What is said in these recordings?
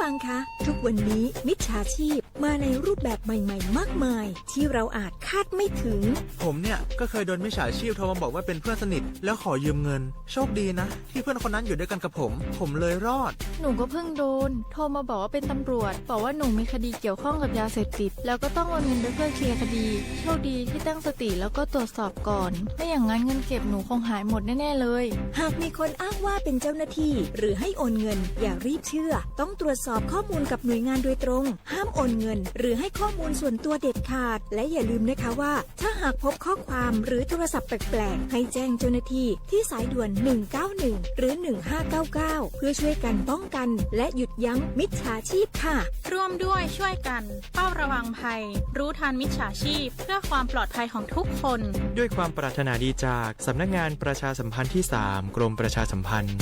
ฟังคะ ทุกวันนี้มิจฉาชีพมาในรูปแบบใหม่ๆ มากมาย ที่เราอาจคาดไม่ถึง ผมเนี่ยก็เคยโดนมิจฉาชีพโทรมาบอกว่าเป็นเพื่อนสนิทแล้วขอยืมเงิน โชคดีนะที่เพื่อนคนนั้นอยู่ด้วยกันกับผม ผมเลยรอด หนูก็เพิ่งโดน โทรมาบอกว่าเป็นตำรวจ บอกว่าหนูมีคดีเกี่ยวข้องกับยาเสพติด แล้วก็ต้องโอนเงินไปเพื่อเคลียร์คดี โชคดีที่ตั้งสติแล้วก็ตรวจสอบก่อน ไม่อย่างนั้นเงินเก็บหนูคงหายหมดแน่ๆเลย หากมีคนอ้างว่าเป็นเจ้าหน้าที่ หรือให้โอนเงิน อย่ารีบเชื่อ ต้องตรวจสอบข้อมูลกับหน่วยงานโดยตรง ห้ามโอนเงิน หรือให้ข้อมูลส่วนตัวเด็ดขาด และอย่าลืมนะคะว่า ถ้าหากพบข้อความหรือโทรศัพท์แปลกๆ ให้แจ้งเจ้าหน้าที่ที่สายด่วน หนึ่งเก้าหนึ่ง หรือ หนึ่งห้าเก้าเก้า เพื่อช่วยกันป้องกัน และหยุดยั้งมิจฉาชีพค่ะ ร่วมด้วยช่วยกัน เฝ้าระวังภัย รู้ทันมิจฉาชีพ เพื่อความปลอดภัยของทุกคน ด้วยความปรารถนาดีจากสำนักงานประชาสัมพันธ์ที่สาม กรมประชาสัมพันธ์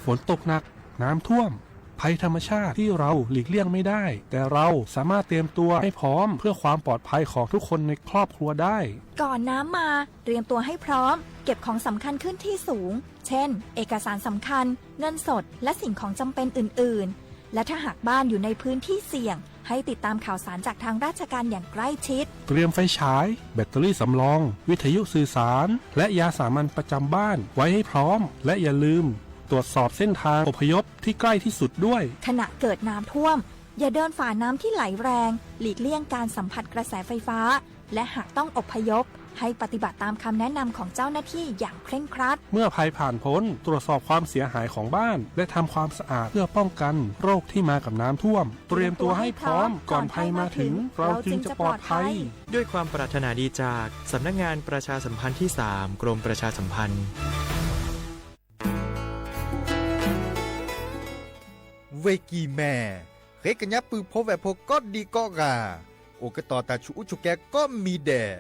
ฝนตกหนัก น้ำท่วม ภัยธรรมชาติที่เราหลีกเลี่ยงไม่ได้ แต่เราสามารถเตรียมตัวให้พร้อมเพื่อความปลอดภัยของทุกคนในครอบครัวได้ ก่อนน้ำมา เตรียมตัวให้พร้อม เก็บของสำคัญขึ้นที่สูง เช่น เอกสารสำคัญ เงินสด และสิ่งของจำเป็นอื่นๆ และถ้าหากบ้านอยู่ในพื้นที่เสี่ยง ให้ติดตามข่าวสารจากทางราชการอย่างใกล้ชิด เตรียมไฟฉาย แบตเตอรี่สำรอง วิทยุสื่อสาร และยาสามัญประจำบ้านไว้ให้พร้อม และอย่าลืม ตรวจสอบเส้นทางอพยพที่ใกล้ที่สุดด้วย ขณะเกิดน้ำท่วม อย่าเดินฝ่าน้ำที่ไหลแรง หลีกเลี่ยงการสัมผัสกระแสไฟฟ้า และหากต้องอพยพ ให้ปฏิบัติตามคำแนะนำของเจ้าหน้าที่อย่างเคร่งครัด เมื่อภัยผ่านพ้น ตรวจสอบความเสียหายของบ้าน และทำความสะอาดเพื่อป้องกันโรคที่มากับน้ำท่วม เตรียมตัวให้พร้อมก่อนภัยมาถึง เราจึงจะปลอดภัย ด้วยความปรารถนาดีจากสำนักงานประชาสัมพันธ์ที่สาม กรมประชาสัมพันธ์ ဝ့ၢ်ကံၢ်မဲၢ် ဃ့ကညးပုၢ်ဖိဝဲၢ်ဖိကိးဒံကိးဂၤ အိၣ်ကတီၤတၢ်ဆူးအူဆူးကဲကိးမံၤဒဲး ဒ်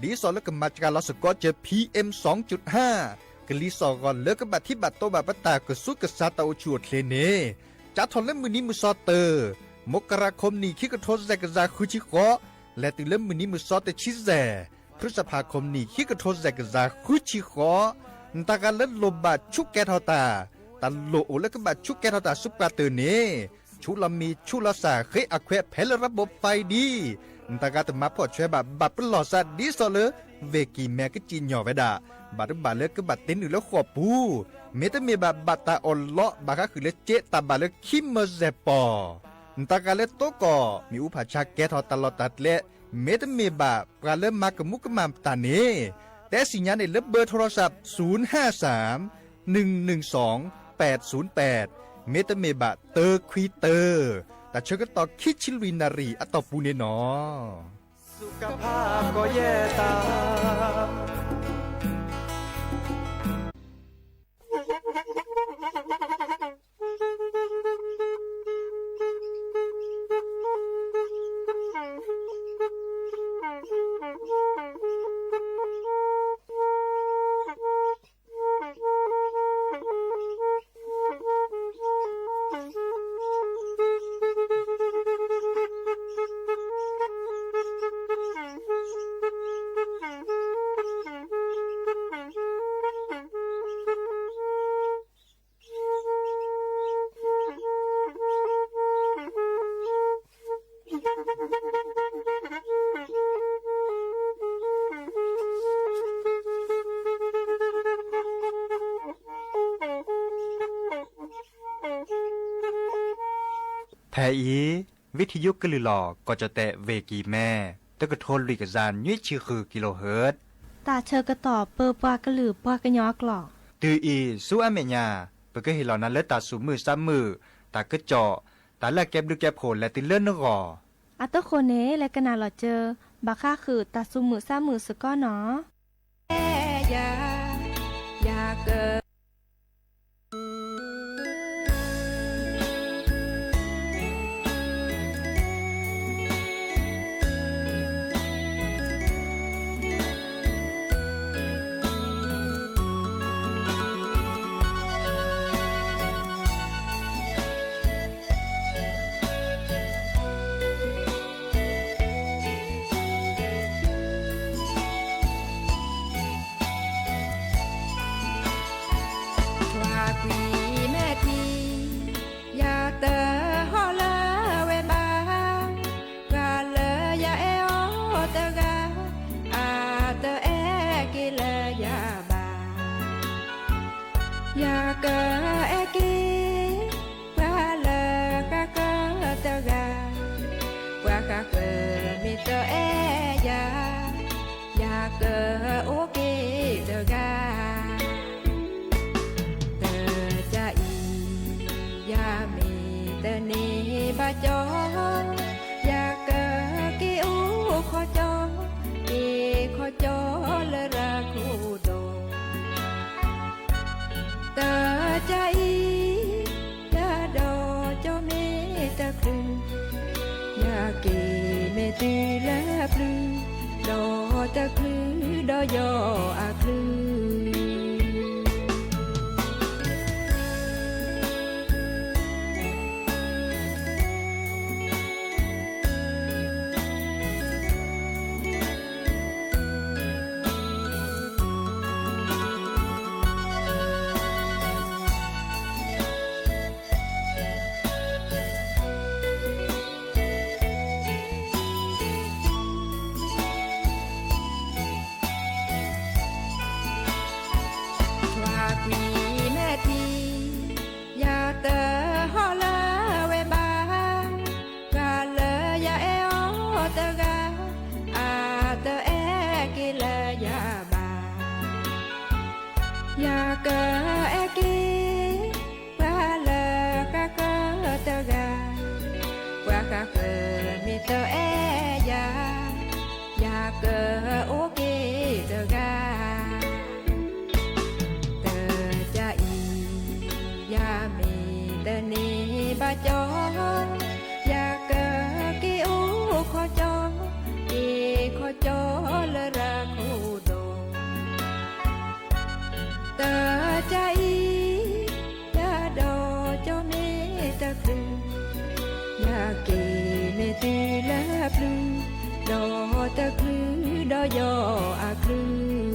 သိးလၢကမၤစှၤလီၤစ့ၢ်ကီးစၢၤ PM สองจุดห้า ကလံၤစိးဂီၤလၢကဘၣ်ထံဘၣ်တိဘၣ်ပတၢ်ကဆူးကဆါတၢ်အိၣ်ဆူၣ်အိၣ်ချ့န့ၣ် စးထီၣ်လၢမုၢ်နံၤမုၢ်သီတၢၢ် မကရၤ ခီမနံၣ်ခံကထိစဲးကယၤဃုဆံဃိး လဲၤတုၤလၢမုၢ်နံၤမုၢ်သီတဆံယဲၢ် ဖျုစဖး ခီမနံၣ်ခံကထိစဲးကယၤဃုဆံဃိး နတၢ်ဂၤလၢလိၣ်ဘၣ်ဆူးကဲထီၣ်တၢ် တၢ်လိၣ်အိၣ်လၢကဘၣ်ဆူးကဲထီၣ်တၢ်ဆူပှၤတၢၢ်န့ၣ် ဆူးလီၤမံၤဆူးလီၤစၢ် ဃ့အခွဲးဖဲလၢ ระบบไฟ ဒံး နတၢ်ဂၤတမၤဖှီၣ်ဆွဲဘၣ် ဘၣ်ပလီၢ်စးဒ်သိးလၢ ဝ့ၢ်ကံၢ်မဲၢ်ကစံၣ်ညီၣ်ဝဲဒၣ် ဘၣ်တဘၣ်လၢကဘၣ်တ့နုာ်လၢဃိာ်ပူၤ မ့တမ့ၢ်ဘၣ် ဘၣ်တၢ်အီၣ်လီးဘၣ်ဃးဃုာ်လၢစ့တၢ်ဘၣ်လၢခံမၢစဲၢ်ပီၤ နတၢ်ဂၤလၢတိကီၢ် မ့ၣ်အူဖးဆါကဲထီၣ်တၢ်လီၢ်တၢ်ကျဲ မ့တမ့ၢ်ဘၣ် ပှၤလၢမၤကမူးကမၣ်တၢ်န့ၣ် တဲစံၣ်ညါန့ၣ်လၢ เบอร์โทรศัพท์ ศูนย์ห้าสาม หนึ่งหนึ่งสอง แปดศูนย์แปด မ့တမ့ၢ်ဘၣ် တၢခွံတၢ တၢ်ဆၢကတီၢ်ခံဆံလွံၢ်နၣ်ရံၣ်အတီၢ်ပူၤန့ၣ်နီၤ สุขภาพก็แย่ตาม ဖဲအံၤ ဝံထံယုကလုၢ်လီၢ် ကီၢ်ကၠီၣ်တဲၣ် ဝ့ၢ်ကံၢ်မဲၢ် တကထိလွံၢ်ကယၤနွံဆံဃု kilohertz တၢ်ဆၢကတီၢ်ပၢပှၤကလုာ်ပှၤကညီအကျိာ် တုၤအံၤဆူအမဲာ်ညါ ပကဟ့ၣ်လီၤနၤလၢတၢ်သူၣ်မုာ်သးမုာ် တၢ်ကစီၣ် တၢ်လၢအကဲဘျုးကဲဖှိၣ်လဲၤတုၤလၢနဂီၢ် အဃိန့ၣ် လဲၤကနၣ်လီၤစၢၤ ဘၣ်ဃးဃုာ်တၢ်သူၣ်မုာ်သးမုာ်စ့ၢ်ကီးနီၤ. ကအဲၣ်က့ၤ ပှၤလၢဃၣ်ဃၢၤတဂၤ, ပှၤဃၣ်ဃၢၤမ့ၢ်တအဲၣ်ယၤ, ယၤကအိၣ်က့ၤတဂၤ. တၢ်အံၤ ယၤမ့ၢ်တန့ၢ်ဘၣ်ကၠီ, ယၤကက့ၤအိၣ်ခီကၠီ, က့ၤခီကၠီလၢရၢခိၣ်ဒိၣ်. တၢ်အံၤ ယၤဒီးကၠီမ့ၢ်တချုး, ယၤက့ၤမ့ၢ်တုၤလၢပျုၤ, ဒီးတချုးဒီးယီၤအချုး.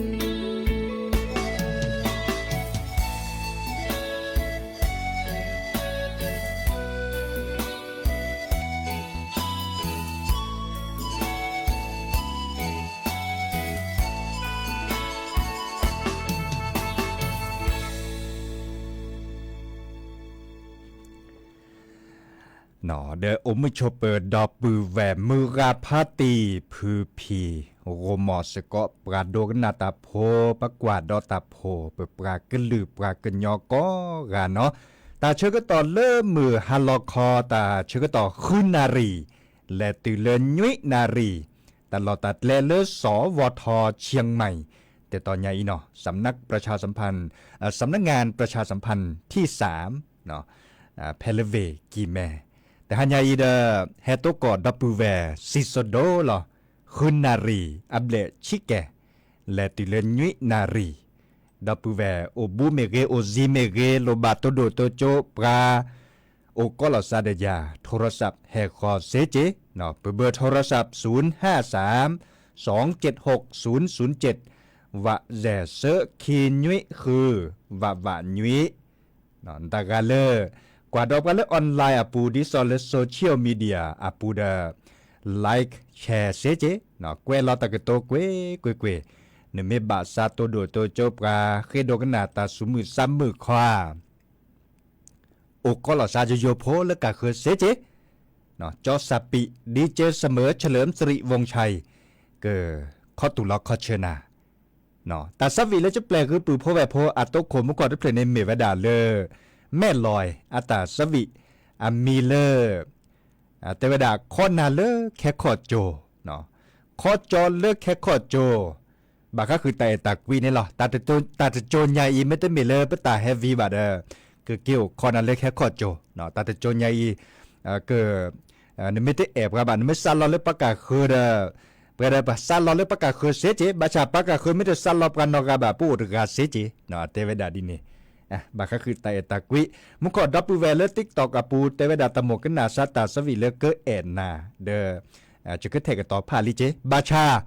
ဒီးအိၣ်မုာ်ဆိးပၢၤ ဒီပုၢ်ဝဲၢ်မုၢ်ဂၤဖါတံၢ် ဖုဖံ ဂီၤမီၤစ့ၢ်ကီး ပှၤဒိကနၣ်တၢ်ဖိ ပကွၢ်ဒီးတၢ်ဖိ ပပှၤကလုာ်ပှၤကညီကိးဂၤနီၤ, တၢ်ဆၢကတီၢ်လၢမုၢ်ဟါလီၤခီ တၢ်ဆၢကတီၢ်ဃုနၣ်ရံၣ် လဲၤတုၤလၢနွံနၣ်ရံၣ်, တၢ်လီၢ်တၢ်ကျဲလၢ စဝထ เชียงใหม่ တတီၤညါအံၤနီၤ, สำนักประชาสัมพันธ์ สำนักงานประชาสัมพันธ์ที่สาม ဖဲလၢဝ့ၢ်ကံၢ်မဲ, တဟါညါအံၤဒီး ဟဲတိၢ်ကီၢ်ဒီပုၢ်ဝဲၢ် စံၣ်စိၤဒိလီၤ, ဃုနၣ်ရံၣ်အဘျဲၣ်ဆံးကဲၤ, လဲၤတုၤလၢနွံနၣ်ရံၣ်, ဒီပုၢ်ဝဲၢ်အိၣ်ဘူးမ့ၢ်ဂ့ၤ အိၣ်စံမ့ၢ်ဂ့ၤ လိၣ်ဘၣ်တိၢ်ဒိၣ်တိၢ်ကၠိပှၤ အိၣ်ကီးလီၤစါဒီးယၤ โทรศัพท์ ဟဲဃီၤစ့ၢ်ကီး, ပ เบอร์โทรศัพท์ ศูนย์ห้าสาม สองเจ็ดหก ศูนย์ศูนย์เจ็ด ဝးစဲး ဆၢခံနွံဃု ဝးဝးနွံ တဂၤလၢ ကွၢ်ဒီးပှၤလၢ online အပူၤ ဒ်သိးလၢ social media အပူၤဒီး like share စ့ၢ်ကီး, ကွဲးလီၤတၢ်ကတိၤကွ့ၢ်ကွ့ၢ်ကွ့ၢ်, နမ့ၢ်ဘၣ်စးတိၢ်ဒိၣ်တိၢ်ကၠိပှၤ ဃ့ဒိကနၣ်တၢ်ဆူမုၢ်ဆါမုၢ်ခီဧါ အိၣ်ကီးလီၤစါယိယိဖိလၢကၢ်ဃၢၤစ့ၢ်ကီး, ကၠီစးပံး ဒီကၠဲးစမၢ เฉลิมสิริวงศ์ชัย ကခီတူၢ်လီၤခီဆၢနၤ, တၢ်ဆၢဝံၣ်လၢကပျဲၢ်ဂုၢ်ပုၢ်ဖိဝဲၢ်ဖိ အတိခိၣ်မူခိၣ်တဖျၢၣ်န့ၣ် မ့ၢ်ဝဲဒၣ်လၢ မဲၢ်လွဲ အတၢ်ဆၢဝံၣ် အမံၤလၢ တဲဝဲဒၣ် ခီနၤလၢခဲခီၣ်ကၠိ, ခီကၠီလၢခဲခီၣ်ကၠိ, ဘၣ်ဃးဃုာ်တၢ်အဲၣ်တၢ်ကွံန့ၣ်လီၤ. တၢ်တကၠိညါအံၤ မ့တမ့ၢ်လၢပတၢ်ဟဲဝံၤဘၣ်ဒီး ကက့ၤအိၣ်ခီနၤလၢခဲခီၣ်ကၠိ, တၢ်တကၠိညါအံၤ က နမ့ၢ်တအဲၣ်ပှၤဘၣ် နမ့ၢ်စးလီၤလၢပှၤကၢ်ဃၢၤဒီး ပှၤဒီးပှၤစးလီၤလၢပှၤကၢ်ဃၢၤစ့ၢ်ကီး, ဘၣ်ဆၣ်ပှၤကၢ်ဃၢၤမ့ၢ်တစးလီၤပှၤနီတဂၤဘၣ် ပအိၣ်တဂၤစ့ၢ်ကီး, တဲဝဲဒၣ်ဒ်န့ၣ်, ဘၣ်ဃးဃုာ်တၢ်အဲၣ်တၢ်ကွံ, မူခိၣ်ဒီပုၢ်ဝဲၢ်လၢ TikTok အပူၤ တဲဝဲဒၣ်တၢ်မိၣ်ကနၣ်စးတၢ်ဆၢဝံၣ်လၢကအဲၣ်နၤဒီး ယကထဲးကတီၤဖးလံက့ၤ, ဘၣ်ဆၣ်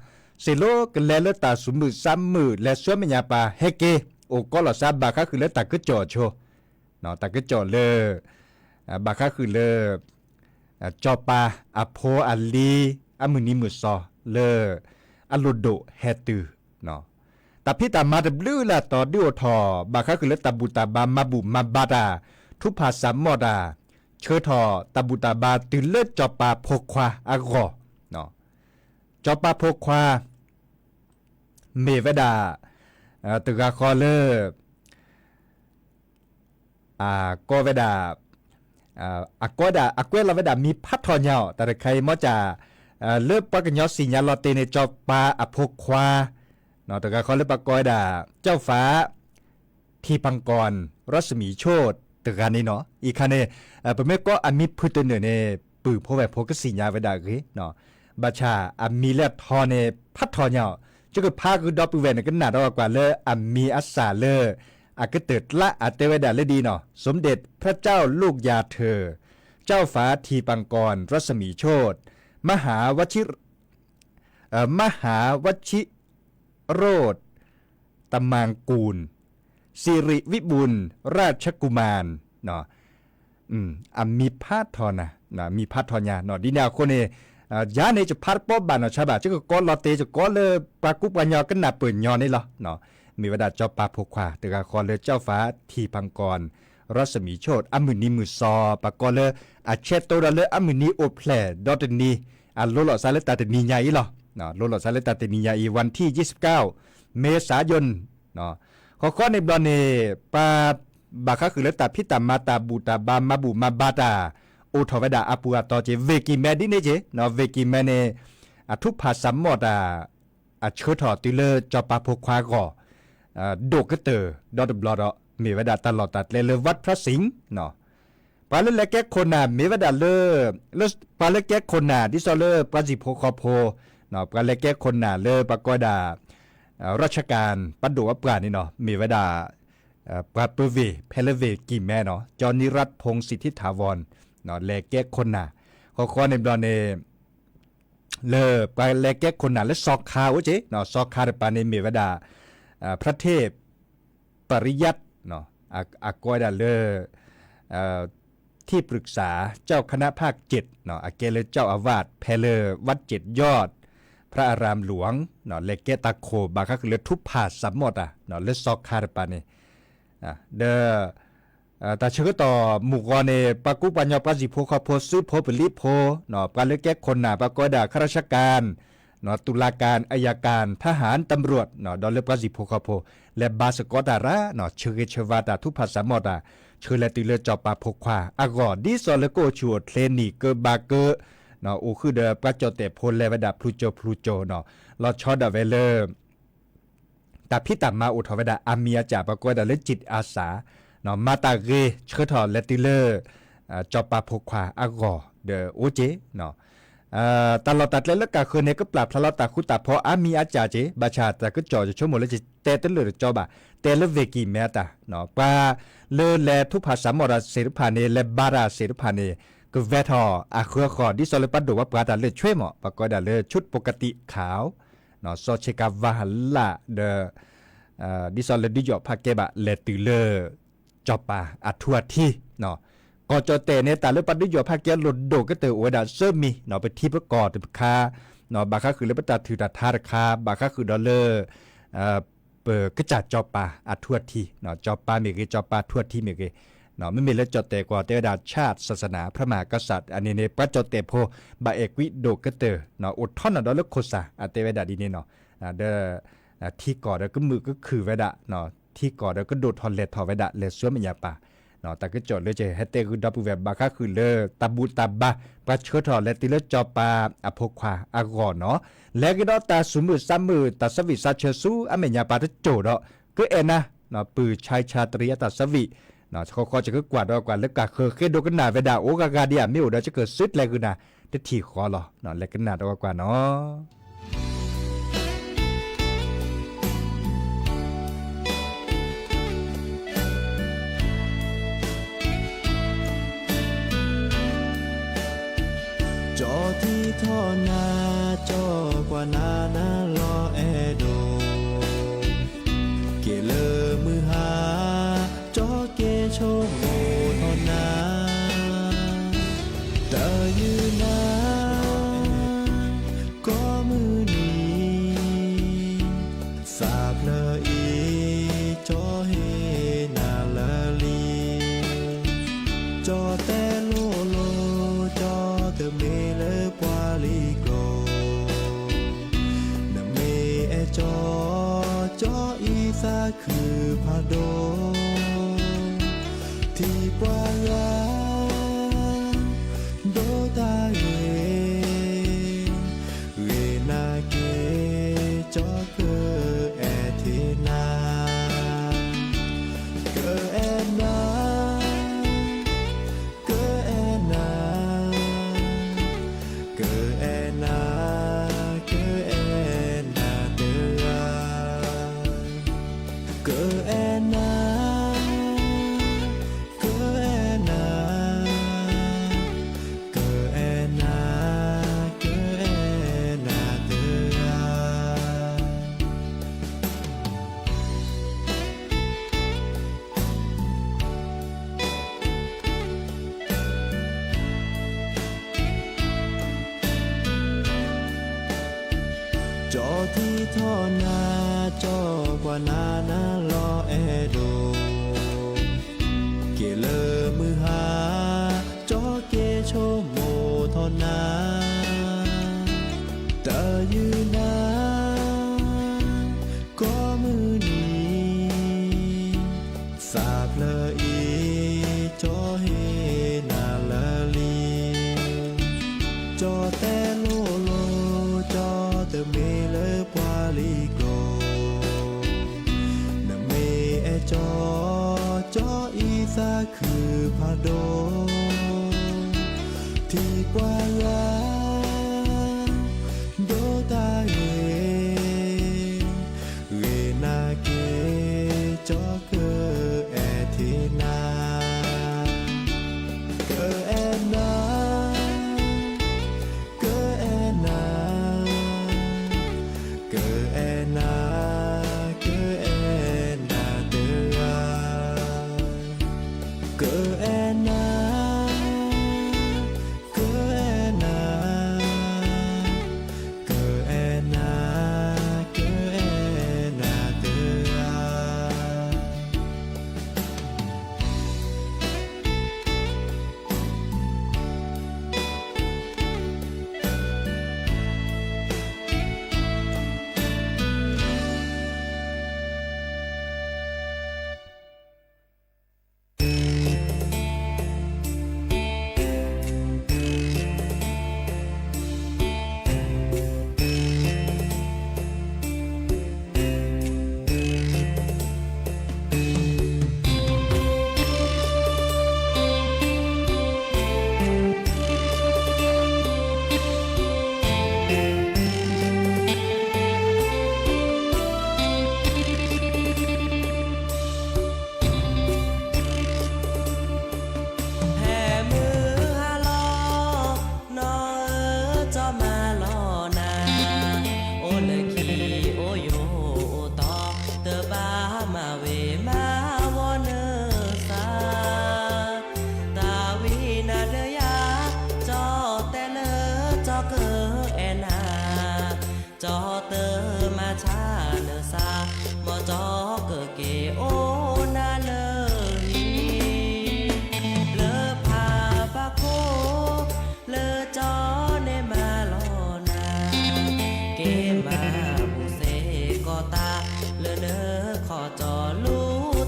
စ့ၢ်လီၤကလဲၤလၢတၢ်ဆူမုၢ်ဆါမုၢ် လဲၤဆှၢမဲာ်ညါပှၤဟဲက့ၤ အိၣ်ကီးလီၤစါ ဘၣ်ဃးဃုာ်လၢတၢ်ကစီၣ်ဆိ, တၢ်ကစီၣ်လၢ ဘၣ်ဃးဃုာ်လၢ စီၤပၤအဖိအလံၤ အမုၢ်နံၤမုၢ်သီလၢ အလိၣ်ဒိၣ်ဟဲတုၤ, တၢ်ဖံးတၢ်မၤတဘျုးလၢ်တီၤဒုးအိၣ်ထီၣ် ဘၣ်ဃးဃုာ်လၢတၢ်ဘူၣ်တၢ်ဘါ မၤဘူၣ်မၤဘါတၢ် ထုးဖးစၢ်မီၣ်တၢ် ဆၢထီၣ်တၢ်ဘူၣ်တၢ်ဘါတုၤလၢစီၤပၤဖိခွါအဂီၢ်, စီၤပၤဖိခွါ မ့ၢ်ဝဲဒၣ် တဂၤဃီလၢ အကိးဝဲဒၣ် အကိးဝဲဒၣ် အကွဲးလီၤဝဲဒၣ်မံၤဖးထီညါအီၤ တၢ်တခါအံၤ မ့ၢ်ကၢ် လၢပှၤကညီစံၣ်ညါလီၤတ့ၢ်န့ၣ် စီၤပၤအဖိခွါ တဂၤဃီလၢပှၤကိးဝဲဒၣ် เจ้าฟ้า ทีปังกร รัศมีโชติ တဂၤန့ၣ်နီၤ. အံၤခါန့ၣ် ပမ့ၢ်ကိးအမံၤဖုၣ်တနၢၣ်န့ၣ် ပုၢ်ဖိဝဲၢ်ဖိကစံၣ်ညါဝဲဒၣ်အဂ့ၢ်, ဘၣ်ဆၣ်အမံၤလၢအထီန့ၣ် ဖးထီညါအီၤ, ယကဖးဃုာ်ဒီပုၢ်ဝဲၢ်န့ၣ် ကနၣ်ဒီးကွၢ်လၢအမံၤအစၢ်လၢ အကတၢၢ်ကျါအတဲဝဲဒၣ်လၢဒ်နီၤ, สมเด็จพระเจ้าลูกยาเธอ เจ้าฟ้า ทีปังกร รัศมีโชติ มหาวชิ เอ่อ มหาวชิโรต ตมังกูล สิริวิบูลย์ ราชกุมาร အမံၤဖးထီနၤ, မံၤဖးထီညါ, ဒ်န့ၣ်အဃိန့ၣ် ယၤန့ၣ် ယဖးတပီၢ်ဘၣ်နီၢ်ဆါဘၣ်, ယကကိးလီၤတ့ၢ် ယကိးလၢပှၤကူပှၤညီကနၢ်ပၢၢ်ညီန့ၣ်လီၤ. မ့ၢ်ဝဲဒၣ်စီၤပၤဖိခွါ တဂၤဃီလၢ เจ้าฟ้า ทีปังกร รัศมีโชติ အမုၢ်နံၤမုၢ်သီ ပှၤကိးလၢအဆဲးတိဒီးလၢအမုၢ်နံၤအိၣ်ဖျဲၣ်ဒီတနံၤ, အလိၤလီၤစါလၢတၢ်တနံၤညါအံၤလီၤ. လိၤလီၤစါလၢတၢ်တနံၤညါအံၤ วันที่ยี่สิบเก้า เมษายน ဃီဃီန့ၣ်ဘျီန့ၣ် ပှၤ ဘၣ်ဃးဃုာ်လၢတၢ်ဖံးတၢ်မၤတၢ်ဘူၣ်တၢ်ဘါမၤဘူၣ်မၤဘါတၢ် အိၣ်ထီၣ်ဝဲဒၣ်အပူၤအသီက့ ဝ့ၢ်ကံၢ်မဲဒ်န့ၣ်က့ ဝ့ၢ်ကံၢ်မဲန့ၣ် အထုးဖးစၢ်မီၣ်တၢ် အဆှၢထီၣ်တုၤလၢစီၤပၤဖိခွါအဂီၢ် ဒိၣ်ကတၢၢ်ဒီတဘျီဒီး မ့ၢ်ဝဲဒၣ်တၢ်လီၢ်တၢ်ကျဲလၢ ဝးဖြၣ်စံၣ် ပှၤလၢလဲၤကဲခိၣ်နၢ်မ့ၢ်ဝဲဒၣ်လၢ လၢပှၤလၢကဲခိၣ်နၢ် ဒ်သိးလၢပှၤစံၣ်ဖိဃီဖိ ပှၤလဲၤကဲခိၣ်နၢ်လၢပှၤကိးဝဲဒၣ် ရၢၣ်ဆၣ်ကၣ် ပှၤဒိၣ်ဝဲပှၢ်န့ၣ်နီၤ မ့ၢ်ဝဲဒၣ် ပှၤပၢဝ့ၢ် ဖဲလၢဝ့ၢ်ကံၢ်မဲနီၤ ကၠီနံရၢၣ်ဖိၣ် စံးထံထၣ်ဝီၣ် လဲၤကဲခိၣ်နၢ် ဃီဃီန့ၣ်ဘျီန့ၣ် လၢပှၤလဲၤကဲခိၣ်နၢ်လၢစီၤခါအိၣ်က့ စီၤခါတပၤန့ၣ်မ့ၢ်ဝဲဒၣ် พระเทพปริยัติ အကိးဝဲဒၣ်လၢ ที่ปรึกษาเจ้าคณะภาคเจ็ด အကဲလၢ เจ้าอาวาส ဖဲလၢ วัดเจ็ดยอด พระอารามหลวง လဲၤကဲတၢ်ခိၣ် ဘၣ်ဃးဃုာ်လၢထုးဖးစၢ်မီၣ်တၢ် လၢစီၤခါတပၤန့ၣ် ဒီး တၢ်ဆၢကတီၢ်မုၢ်ဂီၤန့ၣ် ပှၤကူပှၤညီပှၤစံၣ်ဖိဃီဖိ စုဖိပလံၤဖိ ပှၤလၢကဲခိၣ်နၢ် ပှၤကိးဝဲဒၣ် ข้าราชการ ตุลาการ อัยการ ทหาร ตำรวจ ဒီးလၢပှၤစံၣ်ဖိဃီဖိ လဲၤဘါစ့ၢ်ကီးတၢ်ရၣ် ဆၢဂ့ၤဆၢဝါတၢ် ထုးဖးစၢ်မီၣ်တၢ် ဆှၢလဲၤတုၤလၢစီၤပၤဖိခွါအဂီၢ် ဒ်သိးလၢကအိၣ်ဆူၣ်အိၣ်ချ့နံၣ်ကၢဘးကၢ အိၣ်ဃုာ်ဒီးပှၤကၠီၣ်တဲၣ်ဖိလဲၤဝဲဒၣ်ဖျူကၠိဖျူကၠိ လီၤဆီဒၣ်ဝဲလၢ တၢ်ဖံးတၢ်မၤအိၣ်ထီၣ်ဝဲဒၣ် အါမံၤအါစၢ် ပှၤကိးဝဲဒၣ်လၢ จิตอาสา မၤတၢ်ဂ့ၤ ဆှၢထီၣ်လဲၤတုၤလၢ စီၤပၤဖိခွါအဂီၢ်ဒီးအိၣ်က့ တၢ်လီၢ်တၢ်ကျဲလၢကၣ်ဃၢၤန့ၣ် ကပျၢ်ဖျါလီၤတၢ်ဃူတၢ်ဖိးအါမံၤအါစၢ်က့ ဘၣ်ဆၣ်တၢ်ကစီၣ်ယဆိကမိၣ်လၢယတဲတလၢာ်တကၠီဘၣ် တဲလၢဝ့ၢ်ကံၢ်မဲအတၢ် ပှၤလၢလဲၤထုးဖးစၢ်မီၣ်တၢ်သ့ၣ်တဖၣ်န့ၣ် လဲၤဘါတၢ်သ့ၣ်တဖၣ်န့ၣ် ကဝဲထီၣ်အဃၢအဃီၤ ဒ်သိးလၢပှၤဒိၣ်ဝဲပှၤတၢ်လၢာ်ဆွဲမီၣ် ပှၤကိးဝဲဒၣ်လၢ ชุดปกติขาว စီၤဆ့ကၤဝါဟလၣ်ဒီး ဒ်သိးလၢဒုးယီၣ်ဖးကဲဘၣ် လဲၤတုၤလၢ စီၤပၤအထူအထံး ကီၢ်ကၠီၣ်တဲၣ်န့ၣ် တၢ်လၢပှၤဒုးယီၣ်ဖးကဲလိာ်ဒိၣ်ကတၢၢ်အိၣ်ဝဲဒၣ်သၢမံၤ ပထံပကီၢ်တခါ ဘၣ်ဃးဃုာ်လၢပတၢ်ထုးတၢ်ထါတခါ ဘၣ်ဃးဃုာ်ဒီးလၢ ပကစၢ်စီၤပၤအထူအထံး စီၤပၤမ့ၢ်ဂ့ၤ စီၤပၤထူအထံးမ့ၢ်ဂ့ၤ မ့မ့ၢ်လၢကၠီၣ်တဲၣ်ကွီၢ်တဲဝဲဒၣ် ชาติ ศาสนา พระมหากษัตริย์ အန့ၣ်န့ၣ် ပှၤကၠီၣ်တဲၣ်ဖိ ဘၣ်အဲၣ်ကွံဒိၣ်ကတၢၢ် အိၣ်ထီၣ်နီၢ်ဒီးလၢခိၣ်စၢ် အတဲဝဲဒၣ်ဒ်န့ၣ်နီၤ ဒီး ထံကီၢ်ဒီးကမုာ်ကခုၣ်ဝဲဒၣ် ထံကီၢ်ဒီးကဒိၣ်ထီၣ်လဲၢ်ထီၣ်ဝဲဒၣ် လဲၤဆူမဲာ်ညါပၤ တၢ်ကစီၣ်လၢကဟဲတဲဂုာ်ဒီပုၢ်ဝဲၢ် ဘၣ်ဃးဃုာ်လၢတၢ်ဘူၣ်တၢ်ဘါ ပှၤဆှၢထီၣ်လဲၤတုၤလၢစီၤပၤအဖိခွါအဂီၢ်နီၤ လဲၤက့ၤဒီးတၢ်သူၣ်မုာ်သးမုာ် တၢ်ဆၢဝံၣ်စးဆၢဆူအမဲာ်ညါပၤတစိၢ်ဒီး ကအဲၣ်နၤ ပုၢ်ဆါဆါတရံးအတၢ်ဆၢဝံၣ် ဃီဃီယကကွၢ်ဒီးကွၢ်လၢကၣ်ဃၢၤ ဃ့ဒိကနၣ်ဝဲဒၣ် အိၣ်ဂၤဂၤဒံးဧါ မ့ၢ်အိၣ်ဒီးယကစုကျဲၤဂုာ်နၤ တထံၣ်ဃီလီၤ လဲၤကနၣ်ဒီးကွၢ်နီၤ ကၠီထံထီၣ်နၤ ကၠီကွၢ်နၤ နၤလီၤအဲၣ်ဒိး က့ၤလၢမုၢ်ဟါ ကၠီက့ၤဆိကမိၣ်ထီၣ်နၤ တၢ်ယုၢ်နၤ ကိးမုၢ်နံၤ သးဖျၢၣ်အံၤ ကၠီဟ့ၣ်နၤလၢလံ ကၠီတဲလိၤလိၤ ကၠီတမ့ၢ်လၢပှၤလံၤကျိၤ နမ့ၢ်အဲၣ်ကၠီ ကၠီအံၤသးခုဖးဒိၣ် ထံၣ်ပှၤဂၤ ဒိးတၢ်ဂ့ၤ ဂ့ၤနၤက့ၤ ကၠီကအဲၣ်ထံၣ်နၤ ကအဲၣ်နၤ ကအဲၣ်နၤ ကအဲၣ်နၤ ကအဲၣ်နၤတဂၤ ကအဲၣ်နၤ ကအဲၣ်နၤ ကအဲၣ်နၤ ကအဲၣ်နၤတဂၤ ကၠီထံထီၣ်နၤ ကၠီကွၢ်နၤ နၤလီၤအဲၣ်ဒိး က့ၤလၢမုၢ်ဟါ ကၠီက့ၤဆိကမိၣ်ထီၣ်နၤ တၢ်ယုၢ်နၤ ကိးမုၢ်နံၤ ပှၤလံၤကျိာ်, နမ့ၢ်အဲၣ်ကၠီ, ကၠီအံၤသးခုဖးဒိၣ်, ထံၣ်ပှၤဂၤ ဒိးတၢ်ဂ့ၤ, ဂ့ၤနာ်က့ၤ ကၠီကအဲၣ်ထံၣ်နၤ, ကအဲၣ်နၤ, ကအဲၣ်နၤ, ကအဲၣ်နၤ, ကအဲၣ်နၤတဂၤ, ကအဲၣ်နၤ, ကအဲၣ်နၤ, ကအဲၣ်နၤ, ကအဲၣ်နၤတဂၤ. ဟဲမုၢ်ဟါလီၤ နီၢ်ဧၢ ကၠီမၤလီၤနၤ, အိၣ်လၢခံ အိၣ်ယိာ်အိၣ်တီၤ, တဘၣ်မၤဝံၤမၤဝီနုၢ်သး, တၢ်ဝံနၤလၢယၤ, ကၠီတဲလၢ ကၠီကအဲၣ်နၤ, ကၠီတမၤဆါနုၢ်သး, မ်ကၠီကက့ၤအိၣ်နၤလၢဟံၣ်, လၢဖးဘၣ်ခိၣ် လၢကၠီန့ၣ်မၤလီၤနၤ, က့ၤမၤဘူၣ်စ့ၢ်ကီးတၢ် လၢနခီၣ်ကၠီလူ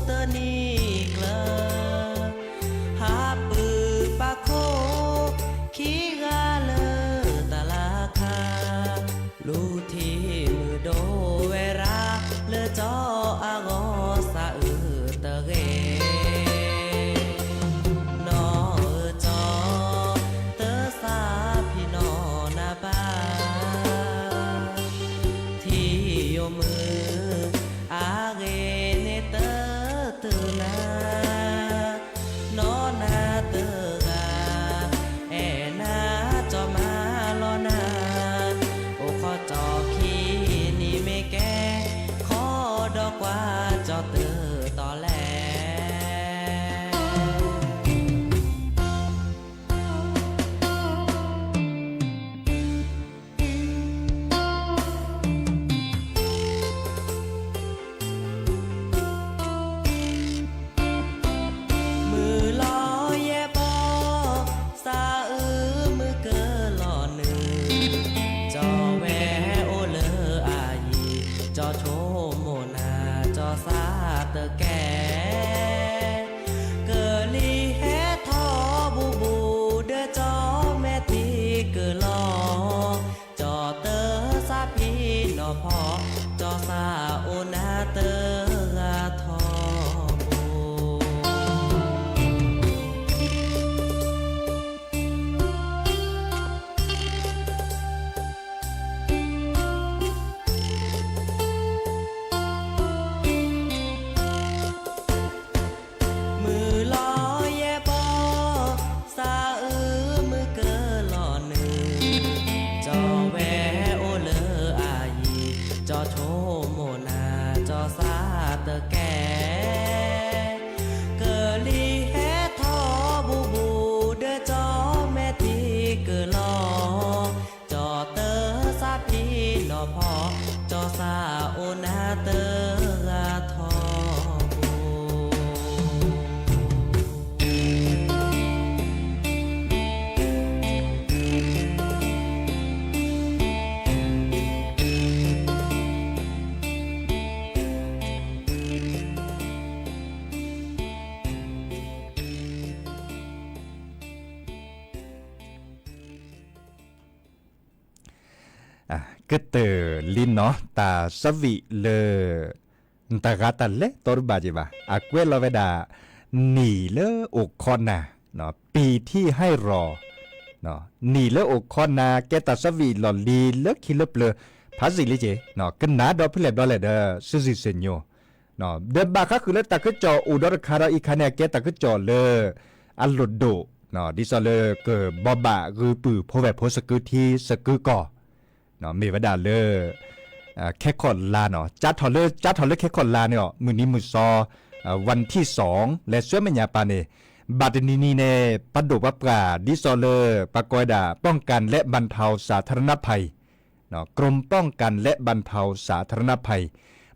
တနံၤကျၢၤ, ဟးပုၢ်ပာ်ခိၣ် ခံဂၤလၢတၢ်လၤခါ, လူၤထံမုၢ်ဒိၣ်ဝဲရၤ လၢကၠီအဂီၢ် သးအုးတဂ့ၤ, နီၢ်ဧၢ ကၠီ တသးဖံးနီၢ်နၤဘၣ်, ထံယိာ်မုၢ်အဂ့ၤန့ၣ် တတုၤနၤ, နီၢ်နၤတဂၤ အဲၣ်နၤ ကၠီမၤလီၤနၤ, အိၣ်ခိးကၠီခံနံၤမ့ၢ်ကဲ, ခီဒီးကွၢ်ကၠီတတီၤလဲၣ်. မုၢ်လီၤယဲၢ်ဘီ, သးအုးမုၢ်ကလီၤနုာ်, ကၠီဝဲအိၣ်လၢအယံၤ, ကၠီဆိကမိၣ်နၤ ကၠီသးတကဲ, ကလံၤဟဲထီၣ်ဘူးဘူး ဒီးကၠီမဲာ်ထံကလီၤ, ကၠီတသးဖံးနီၢ်ဖီ, ကၠီသးအိၣ်နၤတဂၤထီဘိ. မုၢ်လီၤယဲၢ်ဘီ, သးအုးမုၢ်ကလီၤနုာ်, ကၠီဝဲအိၣ်လၢအယံၤ, ကၠီဆိကမိၣ်နၤ ကၠီသးတကဲ, ကလံၤဟဲထီၣ်ဘူးဘူး ဒီးကၠီမဲာ်ထံကလီၤ, ကၠီတသးဖံးနီၢ်ဖီ, ကၠီသးအိၣ်နၤတဂၤထီဘိ. အ ကတၢၢ်လံနီၤ တၢ်ဆၢဝံၣ်လၢ တၢ်ဂၤတၢ်လဲၤတီတဘၣ်က့ၤဘၣ် အကွဲးလီၤဝဲဒၣ် နံၣ်လၢအိၣ်ခိးနၤ, ပံာ်ထံဟဲရီၣ်, နံၣ်လၢအိၣ်ခိးနၤ ကဲတၢ်ဆၢဝံၣ်လီၢ်လံၤလၢခံလၢပျၢၤ ဖးစံၣ်လံက့ၤ, ကနၣ်ဒီးဖဲလဲၣ်ဘျီလဲၣ်ဒီး စုစုစ့ၣ်ညိ ဒီးဘၣ်ဃးဃုာ်လၢတၢ်ကစီၣ်အိၣ်ဒီးတခါဒီး အံၤခါန့ၣ် အကဲတၢ်ကစီၣ်လၢ အလိၣ်ဒိၣ်, ဒ်သိးလၢကဘိးဘၣ်ဂုၢ်ပုၢ်ဖိဝဲၢ်ဖိသကုၤထံသကုၤကီၢ် မ့ၢ်ဝဲဒၣ်လၢ ခဲခီၣ်လါနီၤ ကၠါထီၣ်လၢ ကၠါထီၣ်လၢခဲခီၣ်လါန့ၣ် မုၢ်နံၤမုၢ်စီ ဝၣ်ထံၣ်စီၣ် လဲၤဆူမဲာ်ညါပၢ်န့ၣ် ဘၣ်တနံၤနံၤန့ၣ် ပဒိၣ်ပပှၢ် ဒ်သိးလၢ ပှၤကိးဝဲဒၣ် ป้องกันและบรรเทาสาธารณภัย กรมป้องกันและบรรเทาสาธารณภัย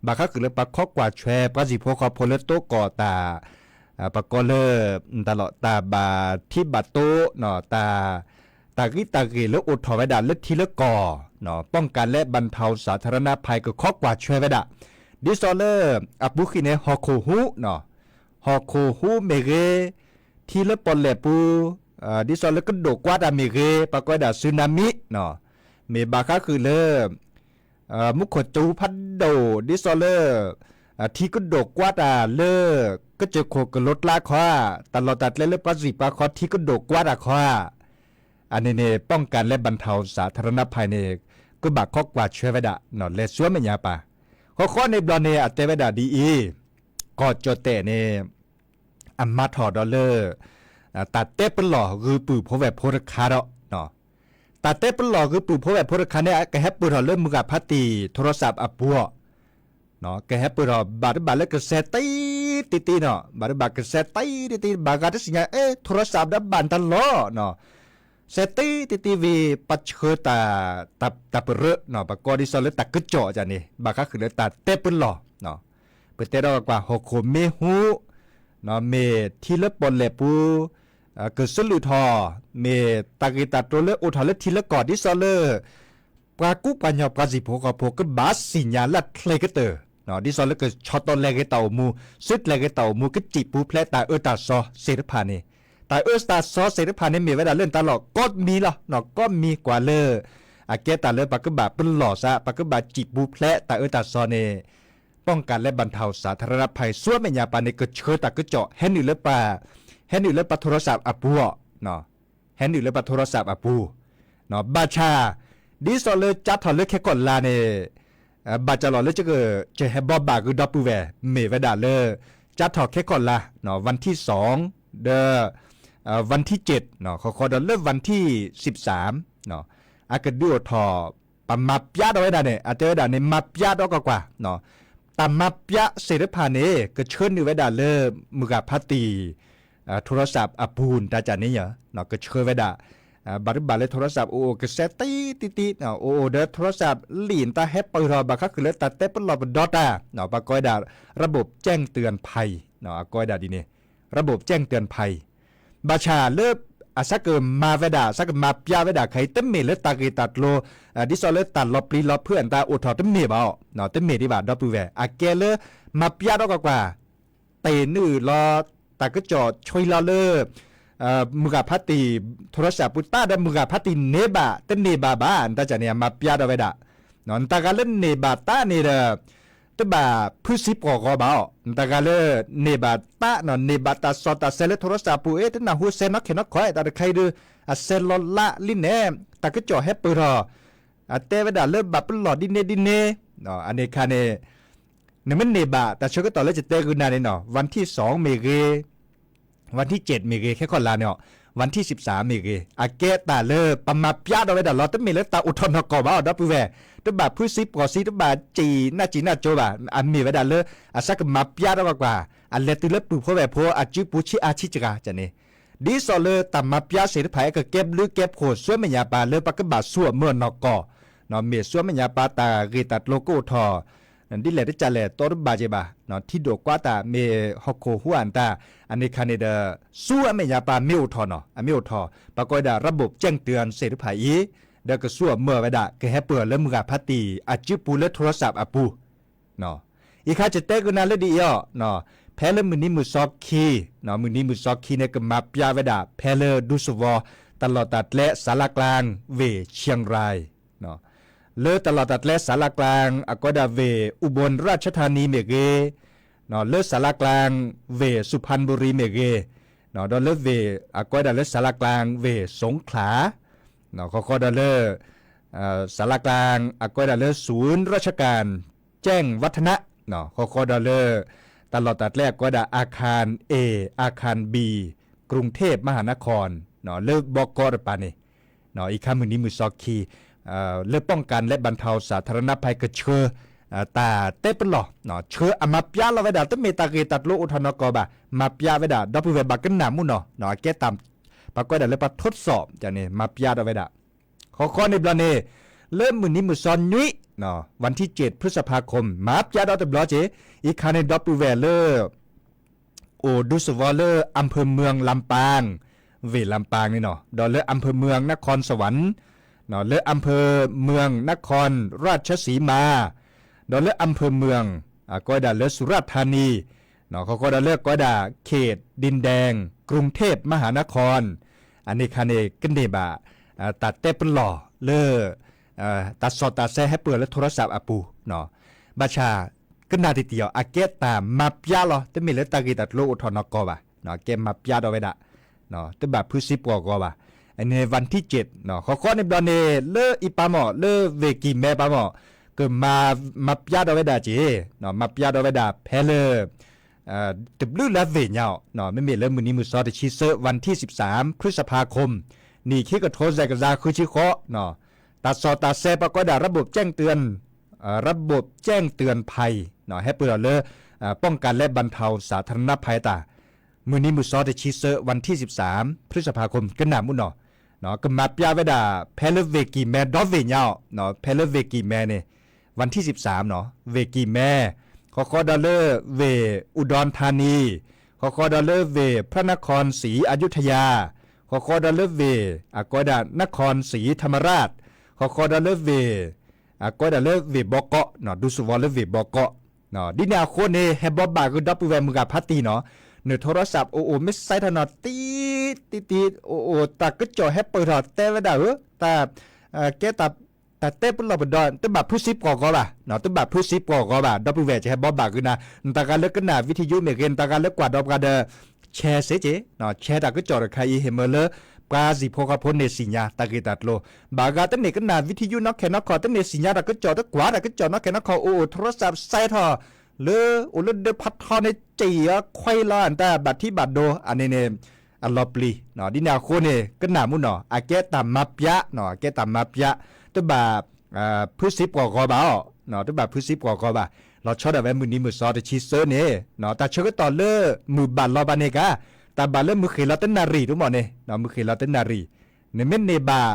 ဘၣ်ဃးဃုာ်လၢပှၤခိးကွၢ်ဆွဲ ပှၤဟံၣ်ဖိဃီဖိလၢတိကီၢ်တၢ် ပှၤကိးလၢ တၢ်လီၢ်တၢ်ဘၣ်ထံဘၣ်တိ တၢ် တၢ်ဂံၢ်တၢ်ဂ့ၢ်လၢအိၣ်ထီၣ်ဝဲဒၣ်လၢထံလၢကီၢ် ป้องกันและบรรเทาสาธารณภัย ကခိးကွၢ်ဆွဲဝဲဒၣ် ဒ်သိးလၢ အပူၤဃံန့ၣ် ဟီၣ်ခိၣ်ဟူး ဟီၣ်ခိၣ်ဟူးမ့ၢ်ဂ့ၤ ထံလၢပီၣ်လဲၣ်ပူၤ ဒ်သိးလၢကဒိၣ်ကွၢ်တၢ်မ့ၢ်ဂ့ၤ ပှၤကိးဝဲဒၣ် สึนามิ မ့ၢ်ဘၣ်ဃးဃုာ်လၢ မူခိၣ်စူၤဖးဒိၣ် ဒ်သိးလၢ ထံကဒိၣ်ကွၢ်တၢ်လၢ ကစၢၢ်ခိၣ်ကလိကျါခီဧါ တၢ်လီၢ်တၢ်ကျဲလၢပှၤဟံၣ်ပှၤဃီထံကဒိၣ်ကွၢ်တၢ်ခီဧါ အန့ၣ်န့ၣ် ป้องกันและบรรเทาสาธารณภัย န့ၣ် ကဘၣ်ခိးကွၢ်ဆွဲဝဲဒၣ် လဲၤဆူမဲာ်ညါပၢ် ဃီဃီန့ၣ်ဘျီန့ၣ် အတဲဝဲဒၣ်ဒ်အံၤ ကီၢ်ကၠီၣ်တဲၣ်န့ၣ် အမၤထီၣ်ဒီးလၢ တၢ်တဲပလီၢ်ဂုၢ်ပုၢ်ဖိဝဲၢ်ဖိတခါဒီး တၢ်တဲပလီၢ်ဂုၢ်ပုၢ်ဖိဝဲၢ်ဖိတခါန့ၣ် ကဟဲပၢၢ်ထီၣ်လၢမုၢ်ဂၤဖးတံၢ် โทรศัพท์ အပူၤအီၤ ကဟဲပၢၢ်ထီၣ်ဘၣ်တဘၣ်လၢကစဲးတံၢ်တံၢ်နီၤ ဘၣ်တဘၣ်ကစဲးတံၢ်တံၢ်တံၢ် ဘၣ်ဂၤတသ့ၣ်ညါ အဲ โทรศัพท์ ဒီးဘၣ်တၢ်လီၢ် စဲးတံၢ်တံၢ်တံၢ်ဝံၤ ပှၤဆှၢတၢ် တၢ်ပရၢ ပကိးဒ်သိးလၢတၢ်ကစီၣ်န့ၣ် ဘၣ်ဃးဃုာ်လၢတၢ်တဲပလီၢ် ပတဲဒီးကွၢ်ဟီၣ်ခိၣ်မ့ၢ်ဟူး မ့ၢ်ထံလၢပီၣ်လဲၣ်ပူၤ ကစးလုၢ်ထီၣ် မ့ၢ်တၢ်ဂ့ၢ်တၢ်ကျိၤလၢအိၣ်ထီၣ်လၢထံလၢကီၢ် ဒ်သိးလၢ ပှၤကူပှၤကညီပှၤဟံၣ်ဖိဃီဖိကဘၣ်သ့ၣ်ညါလၢချ့ကတၢၢ် ဒ်သိးလၢကဆီတလဲဂ့ၤတၢ်အိၣ်မူ စုကျဲၤဂ့ၤတၢ်အိၣ်မူ ကစံၣ်ပူၤဖျဲးတၢ်အၢတၢ်သီသ့ၣ်တဖၣ်န့ၣ် တၢ်အၢတၢ်သီသ့ၣ်တဖၣ်န့ၣ် မ့ၢ်ဝဲဒၣ်လၢနတၢ်လီၢ်ကိးမံၤလီၤ ကိးမံၤကွၢ်လၢ အကဲတၢ်လၢပှၤကဘၣ်ပလီၢ်သး ပှၤကဘၣ်စံၣ်ပူၤဖျဲးတၢ်အၢတၢ်သီန့ၣ် ป้องกันและบรรเทาสาธารณภัย ဆူမဲာ်ညါပၢ်န့ၣ် ကဆှၢတၢ်ကစီၣ် ဟဲနုာ်လၢပှၤ ဟဲနုာ်လၢပှၤ โทรศัพท์ အပူၤအီၤ ဟဲနုာ်လၢပှၤ โทรศัพท์ အပူၤ ဘၣ်ဆၣ် ဒ်သိးလၢကၠါထီၣ်လၢခဲကီၢ်လါန့ၣ် ဘၣ်ကၠီလီၤလၢက ကဟဲဘိးဘၣ်ဂုၢ်ဒီပုၢ်ဝဲၢ် မ့ၢ်ဝဲဒၣ်လၢ ကၠါထီၣ်ခဲကီၢ်လါ ဝၣ်ထံၣ်စီၣ် ဒီး ဝၣ်ထံၣ်စ့ၣ် ဃီဃီဒီးလၢဝၣ်ထံၣ်သၢၣ် အကဒုးအိၣ်ထီၣ် ပမၤပျးဒီးဝဲဒၣ်န့ၣ် အတဲဝဲဒၣ်န့ၣ် မၤပျးဒီးကွၢ်ကွၢ် တၢ်မၤပျးသ့ၣ်တဖၣ်န့ၣ် ကဆှၢနုာ်ဝဲဒၣ်လၢ မုၢ်ဂၤဖးတံၢ် โทรศัพท์ အပူၤ နတၢ်ကၠီၣ်န့ၣ် ကဆှၢဝဲဒၣ် ဘၣ်တဘၣ်လၢ โทรศัพท์ အိၣ်အိၣ်ကစဲးတံၢ်တံၢ်တံၢ် အိၣ်အိၣ်ဒီး โทรศัพท์ လံာ်နတၢ်ဟဲပၢၢ်ထီၣ် ဘၣ်ဃးဃုာ်လၢတၢ်တဲပလီၢ်ပဒီတၢ် ပှၤကိးဝဲဒၣ် ระบบแจ้งเตือนภัย အကိးဝဲဒၣ်ဒ်န့ၣ် ระบบแจ้งเตือนภัย ဘၣ်ဆၣ်လၢ အစးကမၤဝဲဒၣ် အစးကမၤပျးဝဲဒၣ်ခဲအံၤ တမ့ၢ်လၢတၢ်ဂ့ၢ်တၢ်ကျိၤ ဒ်သိးလၢတၢ်လီၤပျံၤလီၤဖုးအတၢ်အိၣ်ထီၣ်တမ့ၢ်ဘၣ်အီၤ တမ့ၢ်ဒံးဘၣ် ဒီပုၢ်ဝဲၢ် အကဲလၢ မၤပျးဒီးကွၢ်ကွၢ် တ့ၢ်နုာ်လီၤ တၢ်ကစီၣ်ဆွံလီၤလၢ မုၢ်ဂၤဖးတံၢ် โทรศัพท์ ပူၤတၢ်ဒီး မုၢ်ဂၤဖးတံၢ်န့ၢ်ဘၣ် တန့ၢ်ဘၣ်ဘၣ် နတၢ်ကၠီၣ်န့ၣ် အမၤပျးဒီးဝဲဒၣ် နတၢ်ဂၤလၢန့ၢ်ဘၣ်တၢ်န့ၣ်ဒီး တဘၣ်ဖုးသံပှီၢ်ဂီၤဘၣ်အီၤ နတၢ်ဂၤလၢ န့ၢ်ဘၣ်တၢ် န့ၢ်ဘၣ်တၢ်စီၣ်တၢ်ဆဲးလၢ โทรศัพท์ ပူၤ အ့ တနၢ်ဟူစဲးနီၢ်ခဲနီၢ်ခီ တၢ်တခါအံၤဒီး အစဲးလီၤလးလံန့ၣ် တၢ်ကစီၣ်ဟဲပၢၢ်ထီၣ် အတဲဝဲဒၣ်လၢဘၣ်ပလီၢ်ဒ်န့ၣ်ဒ်န့ၣ် အန့ၣ်ခါန့ၣ် နမ့ၢ်န့ၢ်ဘၣ် တၢ်ဆၢကတီၢ်လၢယတဲဂုာ်နၤန့ၣ်နီၤ ဝၣ်ထံၣ်စီၣ်မ့ၢ်ဂ့ၤ ဝၣ်ထံၣ်စ့ၣ်မ့ၢ်ဂ့ၤ ခဲခီၣ်လါန့ၣ် ဝၣ်ထံၣ်သၢၣ်မ့ၢ်ဂ့ၤ အကဲတၢ်လၢပမၤပျးဒီးဝဲဒၣ်လီၤ တမ့ၢ်လၢတၢ်အိၣ်ထီၣ်နီၢ်ကီၢ်ဘၣ်အီၤ ဒီပုၢ်ဝဲၢ် တဘၣ်ဖုးသံပှီၢ်သံ တဘၣ်စံၣ်နၢ်စံၣ်နၢ်ကၠိဘၣ် အမ့ၢ်ဝဲဒၣ်လၢ အစးကမၤပျးဒီးကွၢ်ကွၢ် အလဲၤတုၤလၢပုၢ်ဖိဝဲၢ်ဖိ အစုပူၤဆံးအါဆံးစှၤန့ၣ် ဒ်သိးလၢတၢ်မၤပျးသ့ၣ်တဖၣ် အကကဲဘျုးကဲဖှိၣ်ဆူမဲာ်ညါပၢ်လၢပကဘၣ်ဆူၣ်အမုာ်အနီၢ်ကီၢ် မ့ၢ်ဆူၣ်အမဲာ်ညါပၢ်တၢ်ဂ့ၢ်တၢ်ကျိၤကအိၣ်ထီၣ် ဒ်လဲၣ်တကးလဲၣ် တီတဘၣ်က့ၤဘၣ် ထံဒိၣ်ကွၢ်တၢ်မ့ၢ်ဟီၣ်ခိၣ်ဟူးအတၢ် အန့ၣ်ခါန့ၣ်ဒီး ဆူအမဲာ်ညါပၢ်မ့ၢ်အိၣ်ထီၣ်နီၤ အမ့ၢ်အိၣ်ထီၣ် ပှၤကိးဝဲဒၣ် ระบบแจ้งเตือน သ့ၣ်တဖၣ်အံၤ ဒီးကဆူၣ်အမုာ်ဝဲဒၣ် ကဟဲပၢၢ်လၢမုၢ်ဂၤဖးတံၢ် အစုပူၤလၢ โทรศัพท์ အပူၤ အံၤခါယတဲကနၤလၢဒ်အံၤအီၤ ဖဲလၢမုၢ်နံၤမုၢ်သီခံ မုၢ်နံၤမုၢ်သီခံန့ၣ် ကမၤပျးဝဲဒၣ် ဖဲလၢဒူသဝီ တၢ်လီၢ်တၢ်ကျဲ สารากลาง ဝ့ၢ်เชียงราย လၢတၢ်လီၢ်တၢ်ကျဲ สารากลาง အကိးဝဲဒၣ် ဝ့ၢ် อุบลราชธานี မ့ၢ်ဂ့ၤ, လၢ สารากลาง ဝ့ၢ် สุพรรณบุรี မ့ၢ်ဂ့ၤ, ဒီးလၢဝ့ၢ် အကိးဝဲဒၣ်လၢ สารากลาง ဝ့ၢ် สงขลา ဃီဃီဒီးလၢ สารากลาง အကိးဝဲဒၣ်လၢ ศูนย์ราชการแจ้งวัฒนะ ဃီဃီဒီးလၢ တၢ်လီၢ်တၢ်ကျဲအကိးဝဲဒၣ် อาคาร A อาคาร B กรุงเทพมหานคร လၢဘီကီးတပၤန့ၣ် အံၤခါမုၢ်နံၤမုၢ်စီခံ လၢ ป้องกันและบรรเทาสาธารณภัย ကဆှၢ တၢ်တဲပလီၢ် ဆှၢအမၤပျါလီၤဝဲဒၣ် တမ့ၢ်တၢ်ဂ့ၢ်တၢ်ကျိၤအိၣ်ထီၣ်နီၢ်ကီၢ်ဘၣ် မၤပျါဝဲဒၣ် ဒီပုၢ်ဝဲၢ်ဘၣ်ကနၣ်မူနီၤ အကဲတၢ် ပှၤကိးဝဲဒၣ်လၢပှၤ ทดสอบ န့ၣ် မၤပျါထီၣ်ဝဲဒၣ် ဃီဃီန့ၣ်ဘျီန့ၣ် လၢမုၢ်နံၤမုၢ်စီနွံ วันที่เจ็ด พฤษภาคม မၤပျါဒီးတဘျီက့ၤ အံၤခါန့ၣ်ဒီပုၢ်ဝဲၢ်လၢ အိၣ်ဒူသဝီလၢ อำเภอเมืองลำปาง ဝ့ၢ် ลำปาง န့ၣ်နီၤ ဒီးလၢ อำเภอเมืองนครสวรรค์ လၢ อำเภอเมืองนครศรีอยุธยา ဒီးလၢ อำเภอเมือง အကိးဝဲဒၣ်လၢ สุราษฎร์ธานี ဃီဃီဒီးလၢကိးဝဲဒၣ် เขตดินแดง กรุงเทพมหานคร အန့ၣ်ခါန့ၣ် ကန့ၢ်ဘၣ် တၢ်တဲပလီၢ်လၢ တၢ်စီၣ်တၢ်ဆဲဟဲပၢၢ်လၢ โทรศัพท์ အပူၤ ဘၣ်ဆၣ် ကနၣ်တံၢ်တံၢ်အီၤ အကဲတၢ်မၤပျါလီၤ တမ့ၢ်လၢတၢ်ဂ့ၢ်တၢ်ကျိၤအိၣ်ထီၣ်နီၢ်ကီၢ်ဘၣ် အကဲမၤပျါထီၣ်ဝဲဒၣ် တဘၣ်ဖုးစံးပှီၢ်ဂီၤဘၣ် အန့ၣ် วันที่เจ็ด ဃီဃီန့ၣ်ဘျီန့ၣ် လၢအံၤပာ်မီၣ် လၢဝ့ၢ်ကံၢ်မဲပာ်မီၣ် ကမၤ မၤပျါထီၣ်ဝဲဒၣ်က့ၤ မၤပျါထီၣ်ဝဲဒၣ်ဖဲလၢ တဘျုးလၢအဝ့ၢ်ညါအီၤ မ့မ့ၢ်လၢမုၢ်နံၤမုၢ်စီတဆံသၢ วันที่สิบสาม พฤษภาคม နံၣ်ခံကထိစဲးကစၢ်ဃုဆံဃိး တၢ်စီၣ်တၢ်ဆဲပှၤကိးဒၣ် ระบบแจ้งเตือน ระบบแจ้งเตือนภัย ဟဲပၢၢ်ထီၣ်လၢ ป้องกันและบรรเทาสาธารณภัย တၢ် မုၢ်နံၤမုၢ်စီတဆံသၢ วันที่สิบสาม พฤษภาคม ကနၣ်မူနီၤ ကမၤပျါဝဲဒၣ် ဖဲလၢဝ့ၢ်ကံၢ်မဲဒီဝ့ၢ်ညါအီၤ ဖဲလၢဝ့ၢ်ကံၢ်မဲန့ၣ် วันที่สิบสาม နီၤ ဝ့ၢ်ကံၢ်မဲ ဃီဃီဒီးလၢဝ့ၢ် อุดรธานี ဃီဃီဒီးလၢဝ့ၢ် พระนครศรีอยุธยา ဃီဃီဒီးလၢဝ့ၢ် အကိးဝဲဒၣ် นครศรีธรรมราช ဃီဃီဒီးလၢဝ့ၢ် အကိးဝဲဒၣ်လၢဝ့ၢ်ဘီကီး ဒူသဝီလၢဝ့ၢ်ဘီကီး ဒ်န့ၣ်အဃိန့ၣ် ဟဲဘီဘၣ်ဂ့ၤဒီပုၢ်ဝဲၢ်မုၢ်ဂၤဖးတံၢ်နီၤ န โทรศัพท์ အိၣ်အိၣ်မ့ၢ်စဲးထီၣ်နီၤ တံၢ်တံၢ်တံၢ် အိၣ်အိၣ်တၢ်ကစီၣ်ဟဲပၢၢ်ထီၣ်တဲဝဲဒၣ်ဧၢ တၢ် ကဲ တၢ်တဲပလီၢ်ပဒီ တဘၣ်ဖုးစံးပှီၢ်ဂီၤဘၣ် တဘၣ်ဖုးစံးပှီၢ်ဂီၤဘၣ် ဒီပုၢ်ဝဲၢ်ကဟဲဘီဘၣ်ဂ့ၤနၤ နတၢ်ဂၤလၢကနၣ် วิทยุ မ့ၢ်ဂ့ၤ နတၢ်ဂၤလၢကွၢ်ဒီးပှၤဒီး แชร์ စ့ၢ်ကီး แชร์ တၢ်ကစီၣ်တခါအံၤ ဟ့ၣ်မၢလၢ ပှၤစံၣ်ဖိဃီဖိန့ၣ်သ့ၣ်ညါ တၢ်ဂ့ၢ်တၢ်ကျိၤ ဘၣ်ဂၤတန့ၢ်ကနၣ် วิทยุ နီၣ်ခဲနီၣ်ခီၣ် တန့ၢ်သ့ၣ်ညါတၢ်ကစီၣ် တကွၢ်တၢ်ကစီၣ်နီၣ်ခဲနီၣ်ခီၣ် အိၣ်အိၣ် โทรศัพท์ စဲးထီၣ် လၢ အိၣ်လၢဒၢးဖးထီန့ၣ် စံၣ်အခွဲးလီၤ တၢ်ဘၣ်ထံဘၣ်ဒိ အန့ၣ်န့ၣ် အလီၤပျံၤ ဒ်န့ၣ်အဃိန့ၣ် ကနၣ်မူနီၤ အကဲတၢ်မၤပျါ အကဲတၢ်မၤပျါ တဘၣ် ဖုးစံးပှီၢ်ဂီၤဘၣ်အီၤ တဘၣ်ဖုးစံးပှီၢ်ဂီၤဘၣ် လီၤဆီဒၣ်ဝဲမုၢ်နံၤမုၢ်စီတဆံသၢန့ၣ် တၢ်ဆၢကတီၢ်လၢမုၢ်ဘၣ်လီၤဘၣ်န့ၣ်ကါ တၢ်ဘၣ်လၢမုၢ်ဃ့ၢ်လီၤတနၣ်ရံၣ်တမီၢ်န့ၣ် မုၢ်ဃ့ၢ်လီၤတနၣ်ရံၣ် နမ့ၢ်န့ၢ်ဘၣ်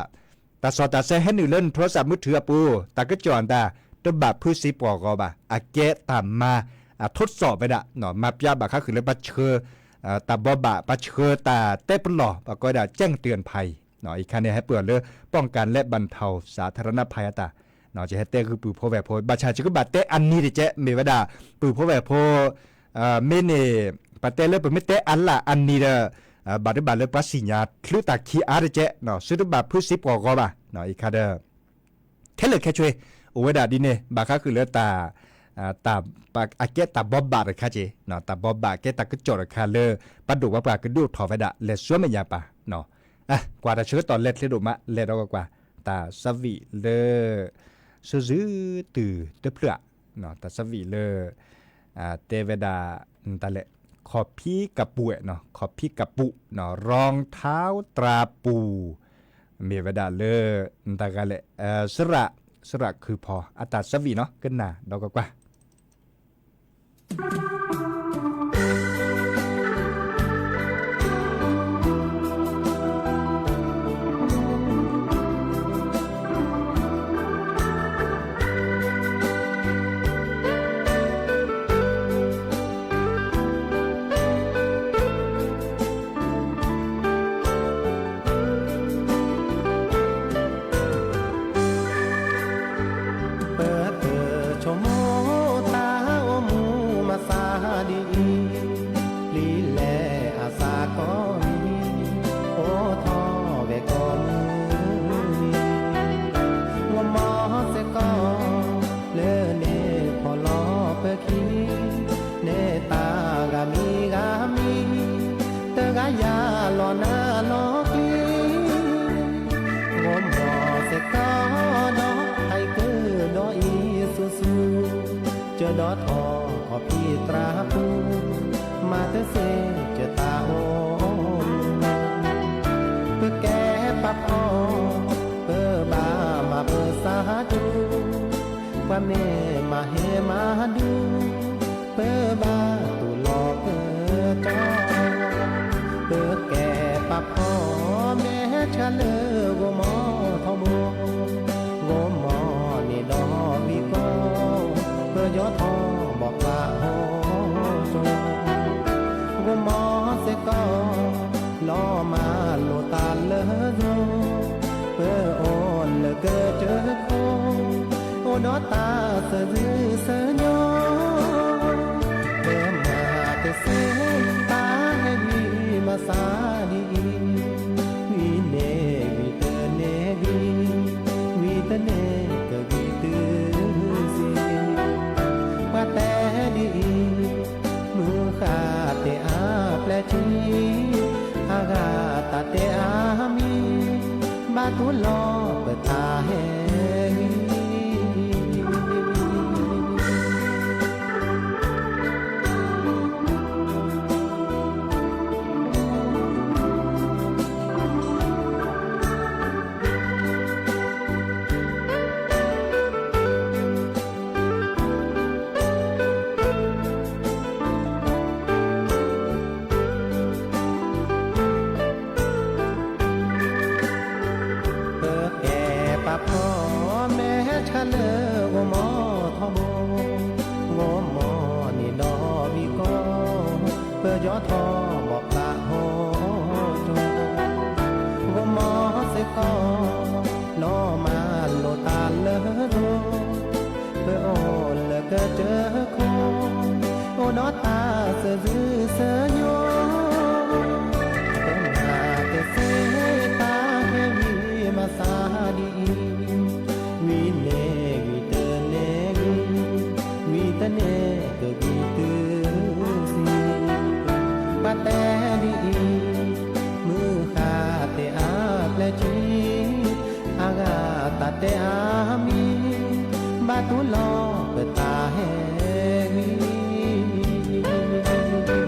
တၢ်စီၣ်တၢ်ဆဲဟဲနုာ်လၢန โทรศัพท์มือถือ အပူၤ တၢ်ကစီၣ်အတၢ် တဘၣ်ဖုးစံးပှီၢ်ဂီၤဘၣ် အကဲတၢ်မၤ အထိၣ်စီၣ်ဝဲဒၣ် မၤပျါဘၣ်ခါဃုာ်လၢပှၤဆှၢ တၢ်ဘီဘၣ် ပှၤဆှၢတၢ်တဲပလီၢ် ပှၤကိးဝဲဒၣ် แจ้งเตือนภัย အံၤခါန့ၣ် ဟဲပၢၢ်လၢ ป้องกันและบรรเทาสาธารณภัย အတၢ် ယဟဲတဲဂုာ်ပုၢ်ဖိဝဲၢ်ဖိ ဘၣ်ဆၣ်ယကဘၣ်တဲအနံၤတကဲး မ့ၢ်ဝဲဒၣ် ပုၢ်ဖိဝဲၢ်ဖိ မ့ၢ်န့ၣ် ပတဲလၢပမ့ၢ်တဲအလၣ်အနံၤဒီး ဘၣ်တဘၣ်လၢပှၤသ့ၣ်ညါချုးတၢ်ခံးအါတကဲး သုတဘၣ်ဖုးစံးပှီၢ်ဂီၤဘၣ် အံၤခါဒီး ခဲလၢာ်ခဲဆ့ အိၣ်ဝဲဒၣ်ဒ်န့ၣ် ဘၣ်ဃါဃုာ်လၢတၢ် တၢ် အကဲတၢ်ဘီဘၣ်တခါက့ၤ တၢ်ဘီဘၣ်ကဲတၢ်ကစီၣ်တခါလၢ ပှၤဒိၣ်ပှၤပှၢ်ကဒုးအိၣ်ထီၣ်ဝဲဒၣ် လဲၤဆူမဲာ်ညါပၢ် ကွၢ်တၢ်ဆၢကတီၢ်လဲၤချ့ဒိၣ်မး လဲၤဒီးကကွၢ် တၢ်သးဝံၣ်လၢ ဆၢဇုတုၤတဖျၢၣ် တၢ်သးဝံၣ်လၢ တဲဝဲဒၣ် တၢ်လဲၣ် ခီၣ်ဖံးကပူး ခီၣ်ဖံးကပူး รองเท้าตราปู မ့ၢ်ဝဲဒၣ်လၢ တၢ်ဂၤလဲၣ် စရၣ် စရၣ်ခုၣ်ဖီ အတၢ်သးဝံၣ်နီၤ ကနၣ်ဒီးကကွၢ် ဒီးထီၣ်ခီၣ်ဖံးသရၣ်ပူၤ, မၤတသ့ကတၢ်အိၣ်မူ, ပကဲပာ်ဖှိၣ်, ပဘၣ်မၤပသးဒူ, ပှၤမ့ၢ်မၤဟ့ၣ်မၤဒူ, ပဘၣ်တူၢ်လိာ်ကတီၢ်, ပကဲပာ်ဖှိၣ်မဲာ်ဆှးလၢဂိၢ်မီၢ်ထီဘိ, ဂိၢ်မီၢ်န့ၣ်ဒီးဝံကိာ်, ပယီၤထီၣ်ဘီၣ်ပာ်ဟီၣ်ကၠိ, ဂိၢ်မီၢ်စ့ၢ်ကီး, လီၤမၢ်လိာ်သးလၢယိၤ, ပအိၣ်လၢကစၢၢ်ခိၣ်, အိၣ်ဒီးတၢ်သးစၢ်ဆၢညိ, ပမၤတသ့တၢ်ဟဲဝံမၤစၢ်ဒ်အံၤ, ဝံန့ၣ်ဝံတန့ၢ်ဂံၢ်, ဝံတန့ၢ်ကဂံၢ်သုစ့ၢ်, ပှၤတဲဒ်အံၤ, မုၢ်ဃၢ်တဲအါပျဲၢ်ထံ, အဂၤတၢ်တဲအါမံၤ, ဘၣ်တူၢ်လိာ်ပတၢ်ဟဲဝံ ပကဲပာ်ဖှိၣ်မဲာ်ဆှးလၢဂိၢ်မီၢ်ထီဘိ, ဂိၢ်မီၢ်န့ၣ်ဒီးဝံကိာ်, ပယီၤထီၣ်ဘီၣ်ပာ်ဟီၣ်ကၠိ, ဂိၢ်မီၢ်စ့ၢ်ကီး, လီၤမၢ်လိာ်သးလၢယိၤ, ပအိၣ်လၢကစၢၢ်ခိၣ်, အိၣ်ဒီးတၢ်သးစၢ်ဆၢညိ, ပမၤတသ့တၢ်ဟဲဝံမၤစၢ်ဒ်အံၤ, ဝံန့ၢ်ဂံၢ်တန့ၢ်ဂံၢ်, ဝံတန့ၢ်ကဂံၢ်သုစ့ၢ်, ပှၤတဲဒ်အံၤ, မုၢ်ဃၢ်တဲအါပျဲၢ်ထံ, အဂၤတၢ်တဲအါမံၤ, ဘၣ်တူၢ်လိာ်ပတၢ်ဟဲဝံ မုၢ်နီၢ်ဝံကိာ်ပျၢ်ကွ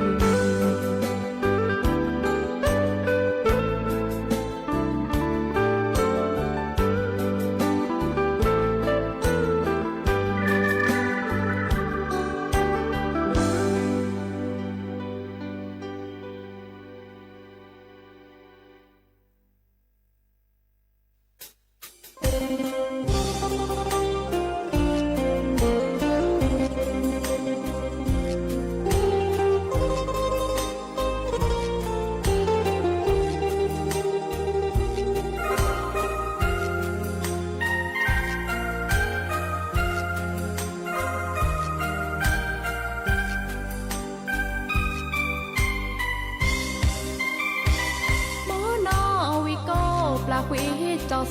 ံာ် ကၠီသး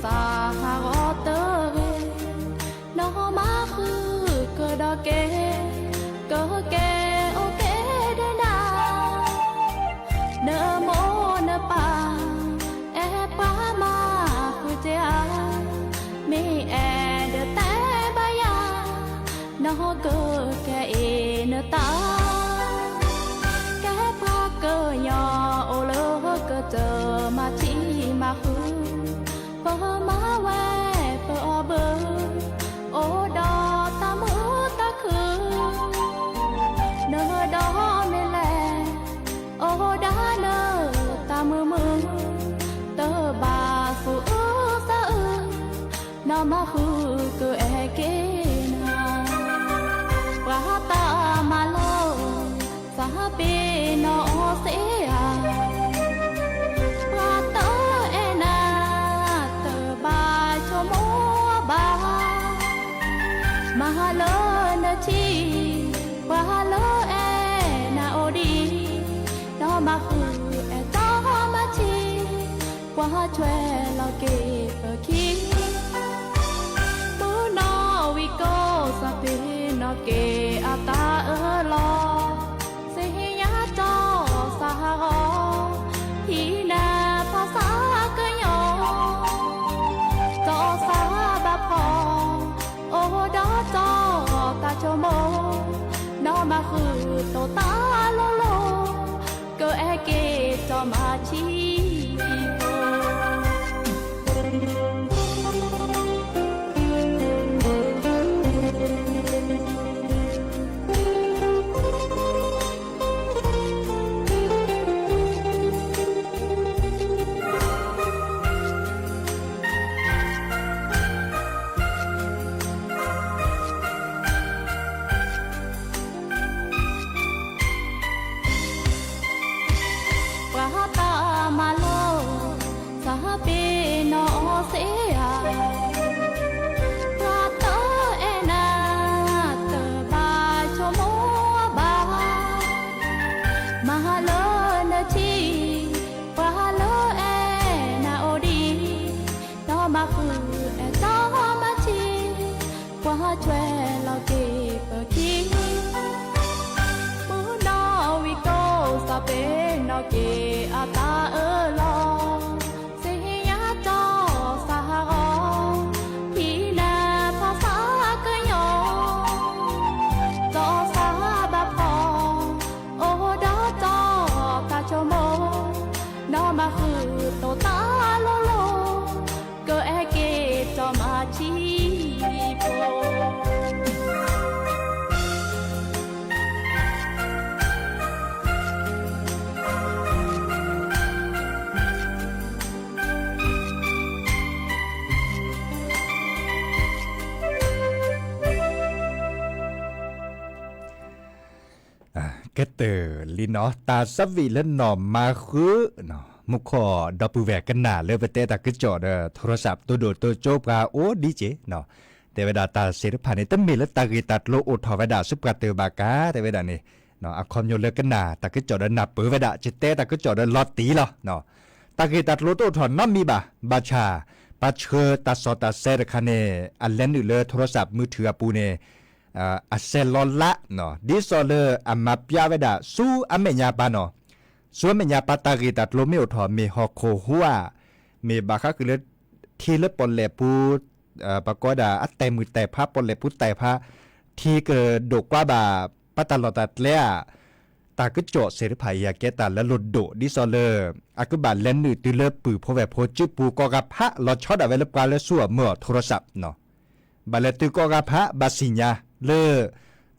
ဟးဂီၤတဂ့ၤ, နီၢ်မၤဃုာ်ကဒီးက့ၤ, ကက့ၤအိၣ်က့ၤဒီးနၤ, နမိၢ်နပၢ် အဲၣ်ပှၤမၤဃုာ်က့ၤဧါ, မ့ၢ်အဲၣ်ဒိးတဲဘၣ်ယၤ, နီၢ်ကကဲအံၤနတၢ်, ကဲပှၤကညီအိၣ်လၢကစၢၢ်မၤထံမၤဃုာ်, ပမၤဝဲပအီၣ်ဘၢ, အိၣ်ဒီးတၢ်မုာ်တၢ်ခုၣ်, နဒီးမ့ၢ်လဲၣ်, အိၣ်ဒၣ်လၢတၢ်မုာ်မုာ်, တဘၣ်သူၣ်အုးသးအုး, နီၢ်မၤဃုာ်ကအဲၣ်က့ၤနၤ, ပှၤတၢ်မၤလိ သးပ့ၤနီၣ်စ့ဧါ, ပှၤတအဲၣ်နၤ တဘၣ်ဆိကမိၣ်ဘၣ်, မၤလၢနထံ, ပှၤလၢအဲၣ်နၤအိၣ်ဒံး, နီၢ်မၤဃုာ်အဲၣ်တီမၤထံ, ပှၤဆွဲလီၤက့ၤပခံ မုၢ်နီၢ်ဝံကိာ် သးပ့ၤနီၣ်က့ၤအတၢ်အၢၣ်လီၤ, သ့ၣ်ညါကၠီသးဟးဂီၤ, ဟံးနၤဖီသးကညီၤ, ကၠီသးဘၣ်ဖီ, အိၣ်ဒီးကၠီတၢ်ဆိကမိၣ် ဃုာ်တိာ်သးလိၤလိၤ, ကအဲၣ်က့ၤတီမၤဆံဖိ ပှၤတၢ်မၤလိ သးပ့ၤနီၣ်စ့ဧါ, ပှၤတအဲၣ်နၤ တဘၣ်ဆိကမိၣ်ဘၣ်, မၤလၢနထံ ပှၤလၢအဲၣ်နၤအိၣ်ဒံး, ဒီးမၤဃုာ်အဲၣ်တီမၤဆံ ပှၤကွဲးလီၤက့ၤပခံ, မုၢ်နီၣ်ဝံၤကိး သးပ့ၤနီၣ်က့ၤအသးအၢလီၤ, သ့ၣ်ညါတီသးဟးဂီၤ, ဟံးနၤဖးသးကညီၤ, တီသးဘၣ်ဖီၣ်, အိၣ်ဒီးတီသးဆိကမိၣ်, ဒီးမၤဃုာ်တိာ်သးလိၤလိၤ, ကအဲၣ်က့ၤတီမၤဆံဖိ ကတၢၢ်လံနီၤ တၢ်သးဝံၣ်လၢနီၢ်မၤဃု, မူခိၣ်ဒီပုၢ်ဝဲၢ်ကနၣ်လၢပတဲတၢ်ကစီၣ်ဒီး ထိရစးတိၢ်ဒိၣ်တိၢ်ကၠိပှၤအိၣ်ဒံးက့ၤ, တဲဝဲဒၣ်တၢ်သ့ၣ်တဖၣ်န့ၣ် တမ့ၢ်လၢတၢ်ဂ့ၢ်တၢ်ကျိၤအိၣ်ထီၣ်ဝဲဒၣ်ဆူပှၤတၢၢ်ဘၣ်ကါ တဲဝဲဒၣ်န့ၣ်, အခီပညီလၢကနၣ်တၢ်ကစီၣ်ဒီးနၢ်ပၢၢ်ဝဲဒၣ် ကတဲတၢ်ကစီၣ်ဒီးလီၤတံၢ်လီၤ. တၢ်ဂ့ၢ်တၢ်ကျိၤတအိၣ်ထီၣ်နီတမံၤဘၣ်, ဘၣ်ဆၣ် ပှၤဆှၢတၢ်စီၣ်တၢ်ဆဲတခါန့ၣ် အလဲၤနုာ်လၢထိရစးမုၢ်ထံၣ်အပူၤန့ၣ် အစဲးလီၤလး, ဒ်သိးလၢအမၤပျးဝဲဒၣ်ဆူအမဲာ်ညါပၢ်နီၤ, ဆူအမဲာ်ညါပၢ်တၢ်ဂ့ၢ်တၢ်ကျိၤမ့ၢ်အိၣ်ထီၣ် မ့ၢ်ဟီၣ်ခိၣ်ဟူဧါ, မ့ၢ်ဘၣ်ဃးဃုာ်လၢ ထံလၢပီၣ်လဲၣ်ပူၤ, ပကိးဝဲဒၣ်အတဲာ်မုၢ်တဲာ်ဖး ပီၣ်လဲၣ်ပူၤတဲာ်ဖး, ထံကဒိၣ်ကွၢ်ဘၣ် ပတၢ်လီၢ်တၢ်ကျဲဧါ, တၢ်ကစီၣ်သ့ၣ်တဖၣ်အံၤ အကဲတၢ်လၢလိၣ်ဒိၣ် ဒ်သိးလၢ အကဘၣ်လဲၤနုာ်တုၤလၢပုၢ်ဖိဝဲၢ်ဖိစုပူၤကိးဂၤဖး လီၤဆီဒၣ်ဝဲလၢပှၤလၢဆူအမုၢ်အထိရစး ဘၣ်လဲၤတုၤကိးဂၤဖး ဘၣ်သ့ၣ်ညါလၢ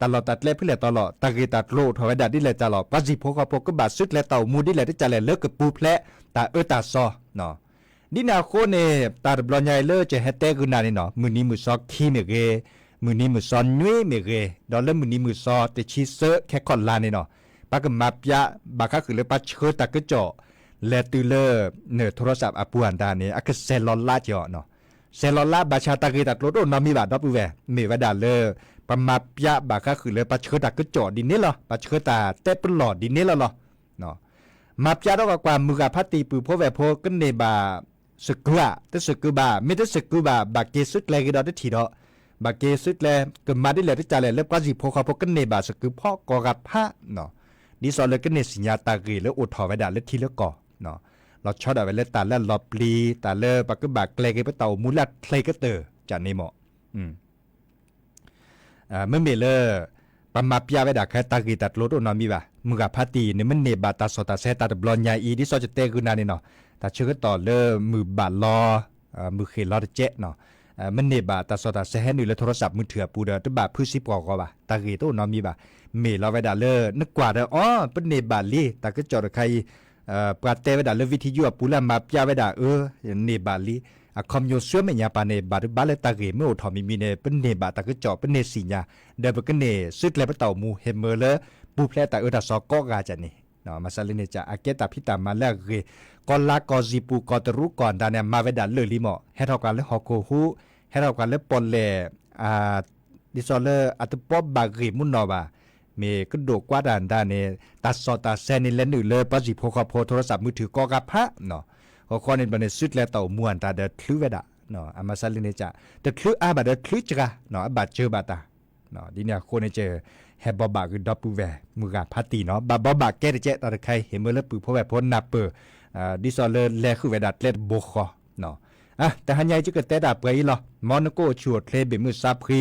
တၢ်လီၢ်တၢ်ကျဲဖဲလဲၣ်တလီၢ် တၢ်ဂ့ၢ်တၢ်ကျိၤအိၣ်ထီၣ်ဝဲဒၣ်ဒ်လဲၣ်တလီၢ် ပှၤစံၣ်ဖိဃီဖိကဘၣ်စုကျဲတၢ်အိၣ်မူဒ်လဲၣ်တကးလဲၣ် လၢကပူၤဖျဲးတၢ်အၢတၢ်သီ ဒ်န့ၣ်အဃိန့ၣ် တၢ်တဘျီညါအံၤလၢကဟဲတဲဂုာ်နၤန့ၣ်နီၤ မုၢ်နံၤမုၢ်သီခံမ့ၢ်ဂ့ၤ, မုၢ်နံၤမုၢ်သီနွံမ့ၢ်ဂ့ၤ, ဒီးလၢမုၢ်နံၤမုၢ်သီတဆံသၢ ခဲခီၣ်လါန့ၣ်နီၤ ပှၤကမၤပျး ဘၣ်ဃးဃုာ်လၢပှၤဆှၢတၢ်ကစီၣ် လဲၤတုၤလၢ နထိရစးအပူၤအတၢ်န့ၣ် အကစဲးလီၤလးက့ၤအီၤနီၤ. စဲးလီၤလး ဘၣ်ဆၣ်တၢ်ဂ့ၢ်တၢ်ကျိၤတအိၣ်နီတမံၤဘၣ် ဒီပုၢ်ဝဲၢ် မ့ၢ်ဝဲဒၣ်လၢ ပှၤမၤပျးဘၣ်ဃးဃုာ်လၢပှၤဆှၢတၢ်ကစီၣ်ဒ်န့ၣ်လီၤ. ပှၤဆှၢတၢ်တဲပလီၢ်ဒ်န့ၣ်လီၤလီၤ. မၤပျးထီၣ်ကွၢ်ကွၢ် မုၢ်ဂၤဖးတံၢ်ပုၢ်ဖိဝဲၢ်ဖိကန့ၢ်ဘၣ် သကုၤဧါ, တသကုၤဘၣ်, မ့ၢ်တသကုၤဘၣ် ဘၣ်က့ၤစုကျဲဂ့ၤဒီးတထံၣ်ဒီး ဘၣ်က့ၤစုကျဲ ကမၤဒ်လဲၣ်တကးလဲၣ် လၢပှၤစံၣ်ဖိဃီဖိကန့ၢ်ဘၣ်သကုၤဖီကိးဂၤဖး ဒ်သိးလၢကန့ၢ်သ့ၣ်ညါတၢ်ဂ့ၢ်လၢအိၣ်ထီၣ်ဝဲဒၣ်လၢထံလၢကီၢ် လီၤဆီဒၣ်ဝဲလၢတၢ်လၢအလီၤပျံၤ တၢ်လၢပှၤကဘၣ်ကျဲၤက့ၤပတၢ်အိၣ်မူလၢအချ့ကတၢၢ်ကန့ၣ်မး မ့မ့ၢ်လၢ ပှၤမၤပျးဝဲဒၣ်ခဲတၢ်ဂ့ၢ်တၢ်ကျိၤတအိၣ်နီတမံၤဘၣ်. မုၢ်ဂၤဖးတံၢ်န့ၣ် မ့ၢ်န့ၢ်ဘၣ်တၢ်စီၣ်တၢ်ဆဲးတၢ်တဘျီညါအံၤ ဒ်သိးယတဲဂုာ်နၤန့ၣ်နီၤ တၢ်ဆၢကတီၢ်လၢမုၢ်ဘၣ်လီၤ မုၢ်ဃ့ၢ်လီၤတကဲးနီၤ မ့ၢ်န့ၢ်ဘၣ်တၢ်စီၣ်တၢ်ဆဲးဟဲနုာ်လၢထိရစးမုၢ်ထံၣ်အပူၤဒီး တဘၣ်ဖုးစံးပှီၢ်ဂီၤဘၣ် တၢ်ဂ့ၢ်တအိၣ်နီတမံၤဘၣ်. မ့ၢ်လီၤဝဲဒၣ်လၢနကွၢ်ဒီး အီ ပန့ၢ်ဘၣ်လံ တၢ်ကစီၣ်တခါအံၤ ပှၤတဲဝဲဒၣ်လၢ ဝံထံယူၣ် အပူၤလၢအမၤပျးဝဲဒၣ်အၢ န့ၢ်ဘၣ်လံ. အခီပညီဆူအမဲာ်ညါပၢ်န့ၣ် ဘၣ်တဘၣ်လၢတၢ်ဂ့ၢ်မ့ၢ်အိၣ်ထီၣ်မံၤမံၤန့ၣ် ပန့ၢ်ဘၣ်တၢ်ကစီၣ် ပန့ၢ်သ့ၣ်ညါ ဒီးပကန့ၢ်စုကျဲပတၢ်အိၣ်မူ ဟ့ၣ်မၢလၢ ပူၤဖျဲးတၢ်အၢတၢ်သီကိးဂၤကန့ၣ် မၤစၢၤလံန့ၣ် အကဲတၢ်ဖံးတၢ်မၤလၢအဂ့ၤ ကီၢ်လါကီၢ်စံၣ်ပူၤ ကီၢ်တရူးကီၢ်အတၢ်န့ၣ် အမၤဝဲဒၣ်လၢာ်လံမး ဟဲထီၣ်ကွၢ်လၢဟီၣ်ခိၣ်ဟူး ဟဲထီၣ်ကွၢ်လၢပီၣ်လဲၣ် ဒ်သိးလၢအတပီဘၣ်ဂ့ၢ်မုၢ်နီၢ်ဘၣ် မ့ၢ်ကဒိၣ်ကွၢ်တၢ်အတၢ်န့ၣ် တၢ်စီၣ်တၢ်ဆဲးန့ၣ် လဲၤနုာ်လၢပှၤစံၣ်ဖိဃီဖိ ထိရစးမုၢ်ထံၣ်ကိးဂၤဖး ဃီဃီန့ၣ်ဘျီန့ၣ် စုကျဲတၢ်အိၣ်မူအတၢ်ဒီးချုးဝဲဒၣ် အမၤစၢၤလံန့ၣ် တချုးအါဘၣ်ဒီးချုးစှၤ အဘၣ်စၢၤဘၣ်တၢ် ဒ်န့ၣ်အဃိန့ၣ် ဟဲဘိးဘၣ်ဂ့ၤဒီပုၢ်ဝဲၢ် မုၢ်ဂၤဖးတံၢ်နီၤ ဘၣ်ဘိးဘၣ်ကဲတကဲး တၢ်တခါအံၤ ဟ့ၣ်မၢလၢပုၢ်ဖိဝဲၢ်ဖိနၢ်ပၢၢ် ဒ်သိးလၢလဲၤဃုာ်ဝဲဒၣ်ကျဲတဘိဃီ တဟါညါအံၤ ယကတဲတၢ်ပှဲၤအံၤလီၤ. မ်နကအိၣ်ဆူၣ်အိၣ်ချ့ ဘ့ၣ်မုၢ်သးဖှံ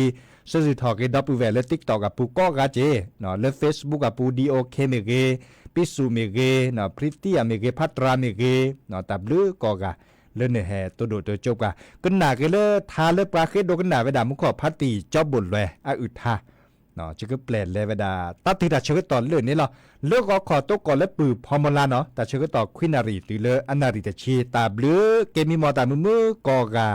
ဆၢဂ့ၤထီၣ်က့ၤဒီပုၢ်ဝဲၢ်လၢ TikTok အပူၤကိးဂၤက့ၤ, လၢ Facebook အပူၤ ဒီး OK မ့ၢ်ဂ့ၤ, ပံစူၣ်မ့ၢ်ဂ့ၤ, ဖရံတံၢ်အမ့ၢ်ဂ့ၤ, ဖးတြၤမ့ၢ်ဂ့ၤ, တၢ်ဘျုးကိးဂၤ လၢနဟဲတိၢ်ဒိၣ်တိစၢၤပှၤ, ကနၣ်က့ၤလၢထါလၢပှၤဃ့ဒိကနၣ်ဝဲဒၣ် မူခိၣ်ဖါတံၢ်ကၠီဘိၣ်လွဲအအုၣ်ထါ ကပျဲၢ်လဲၤဝဲဒၣ် တၢ်တ့ၢ်တၢ်ဆၢကတီၢ်လၢာ်န့ၣ်လီၤ. လၢဂီၤခီၣ်တိကိးလၢပုၢ်ဖီမီၤလါနီၤ တၢ်ဆၢကတီၢ်ခွံနၣ်ရံၣ်တုၤလၢအနၣ်ရံၣ်တဆံ တၢ်ဘျုးက့ၤမံမီၢ်တၢ်မုာ်မုာ်ကိးဂၤ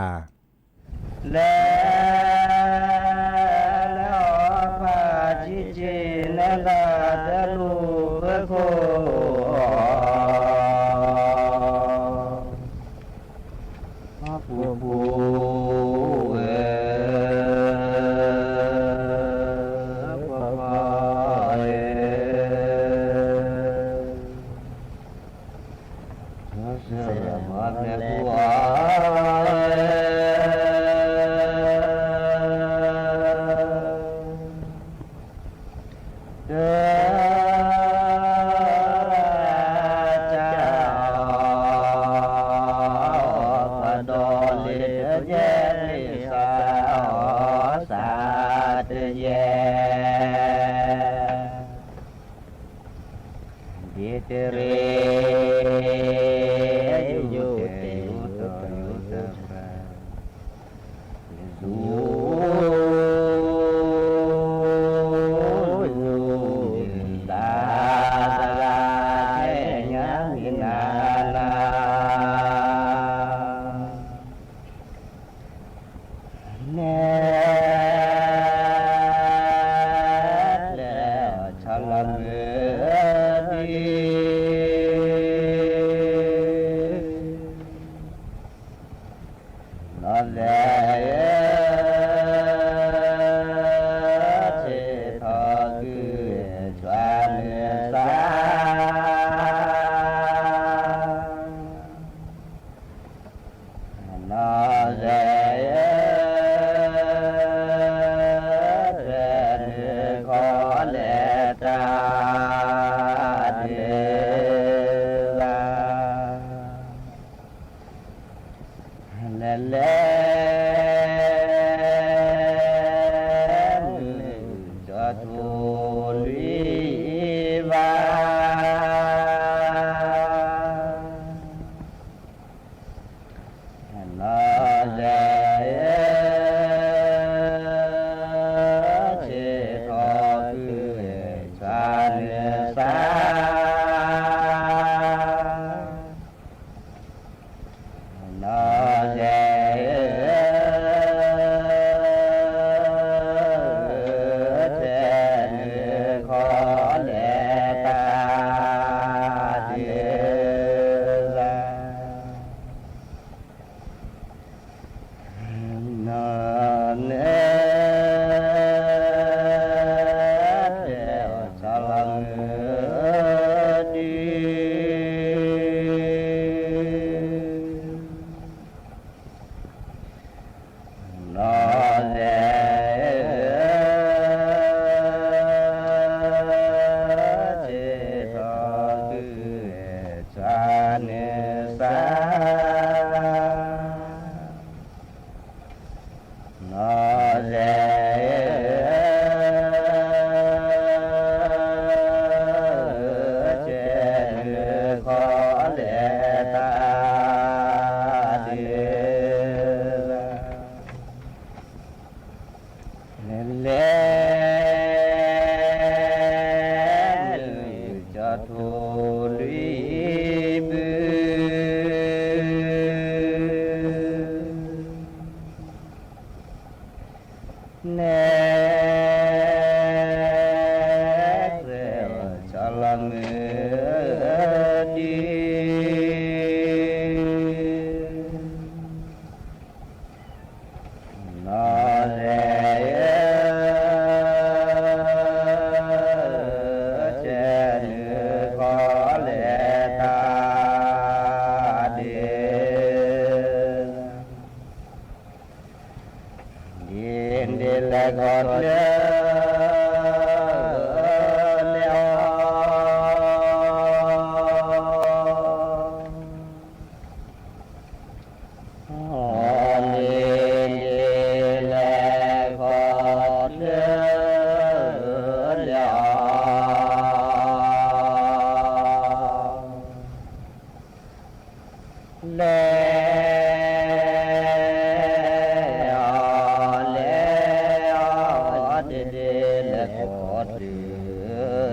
လဲၤ လဲၤအီၤဖးဆံးဆံးန့ၣ်လၢတလူၢ်ဖၢခိၣ် ပူၤပူၤဝဲ ပပၢ်ဧၢ ဆၢဂ့ၤဘၣ်မ့ၢ်ပူၤဧၢ တၢ် ပဒီလ့ၣ်တယဲၢ်လ့ၣ်စး အီၣ်စးတယဲၢ် ဒ်တရ့ ယူၤတယူၤတပ ယူၤ ယူၤ တၢ်သရၣ်ခဲညါမံနၤနၤ လဲၤ လဲၤအီၤဆီလီၤမုၢ် လီၤလဲၤ ဆ့ထီၣ်ကုၢ် ဆွးနုာ်သး နီၢ်သဲး သဲးနုာ်ခီလဲၤတၢ်ဒုးဘၣ် လဲၤလဲၤ မုၢ်ကၠီထူလွံၢ်ဘၣ် နီၢ်သဲး ဆ့ထီၣ်ကုၢ် ဆွးနုာ်သး နီၢ်သဲး သဲးနုာ် လဲၤကိးတုၤလဲၤအီၤ တုၤလဲၤကၠီလဲၤဒၣ် ကဲညါတမံၤဝဲဒၣ်ဖီ လဲၤအီၤလဲၤအီၤတဒု လဲၤကိးတုၤလဲၤအီၤ နီၢ်စံနၤ ဘံၣ်ထီၣ်စံးထီၣ်တၢ်ဒုး အီၣ်ပာ်ဒိၣ်ထီၣ်လူၤယီၤယီၤအ့ၣ် နုာ်လီၤလၢအံၤအီၤနီၤ အီၣ်စံနၤ ဘံၣ်ထီၣ်စံးထီၣ်တၢ်ဒုး အီၣ်ပာ်ဒိၣ်ထီၣ်လူၤယီၤယီၤ ပီလံပီလး နပီလံက့ၤ စးစဲ စးစဲ မၠၣ်အိၣ်လဲၣ် အ့ၣ် တအိၣ်လဲၣ် တဖၢကံၢ်ဆူလံ နဆဲး ကပီၤလီၤဘျးလဲၤလီၤ အိၣ်လဲၣ် အီၣ်မ့ၢ်တအိၣ်ဝံၤ တၢ် တၢ်စဲးစဲး လၢစၢၤလီၤခံ တၢ်စဲးစဲးလၢစၢၤလီၤခံ တၢ်စဲးကိးလီၤစဲးနၤဒံး တၢ်စဲးကိးလီၤစဲးနၤဒံး တၢ်စဲးစဲး လၢစၢၤမဲာ်ညါ တၢ်စဲးစဲးလၢစၢၤမဲာ်ညါ တၢ်စဲးကိးလီၤစဲးနၤကါ တၢ်စဲးကိးလီၤစဲးနၤကါ တၢ်စဲးကြုး စံးမ့ၢ်လီၤစဲး တၢ်စဲးကြုး စံးမ့ၢ်လီၤစဲး အလီၤနီၤ ဟဲထီၣ်လိာ်ကွဲ လီၤနီၤ ဟဲထီၣ်လိာ်ကွဲ ဟဲထီၣ်လံ ဟဲထီၣ်လံ လံ ဟဲထီၣ်လံ ပြံအိၣ်ပြဲ အိၣ်ပှၤန့ၣ် မ့ၢ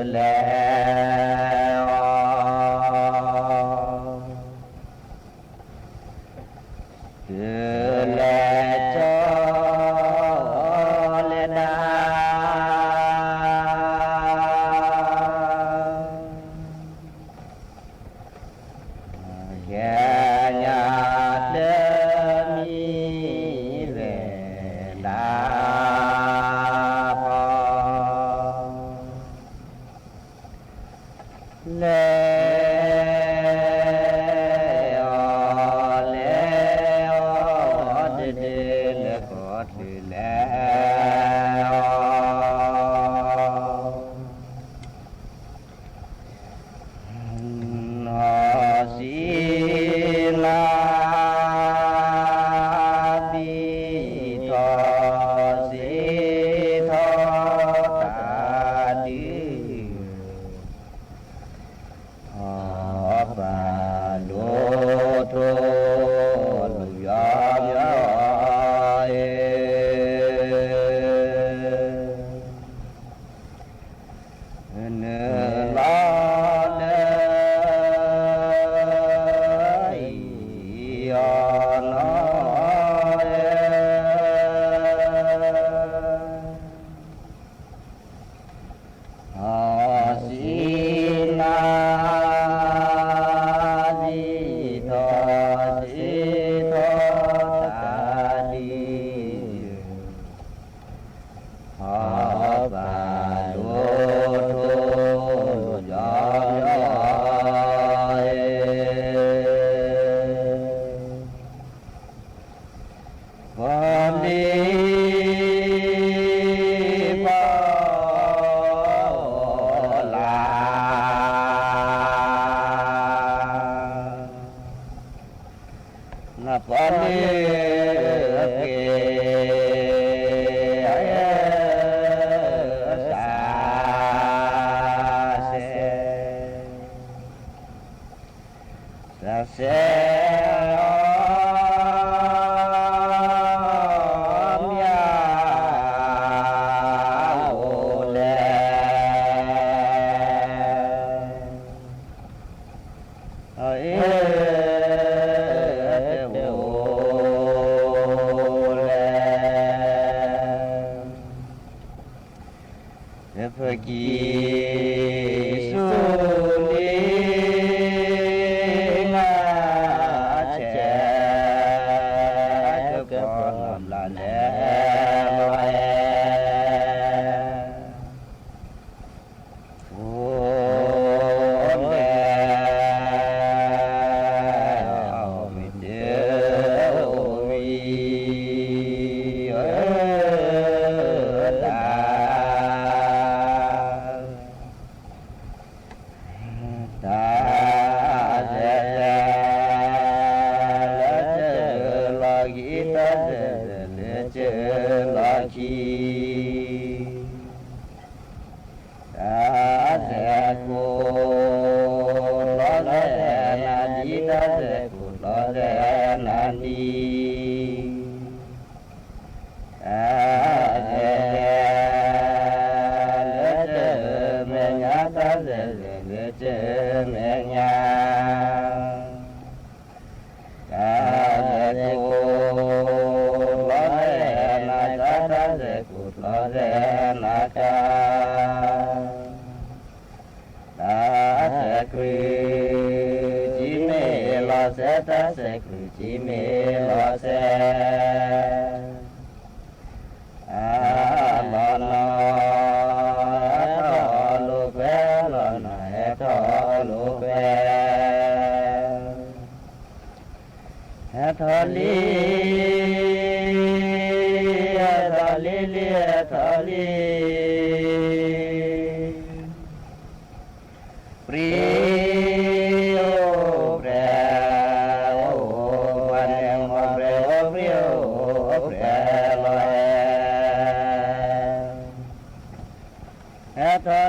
်ပြဲအိၣ်ပြဲ အိၣ်ပြဲ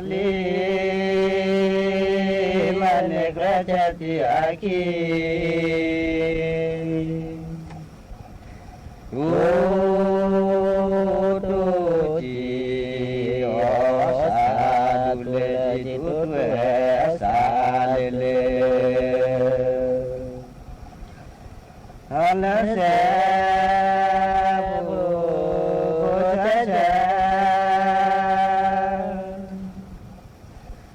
လီၤ ဟဲထီၣ်လံ မ့ၢ်န့ၣ် ကြၢးဆဲးတုၤအခံ တူၢ်တူၢ်ကံ အီၣ် လၢစဲးပူၤ ဖိဆဲးဆဲး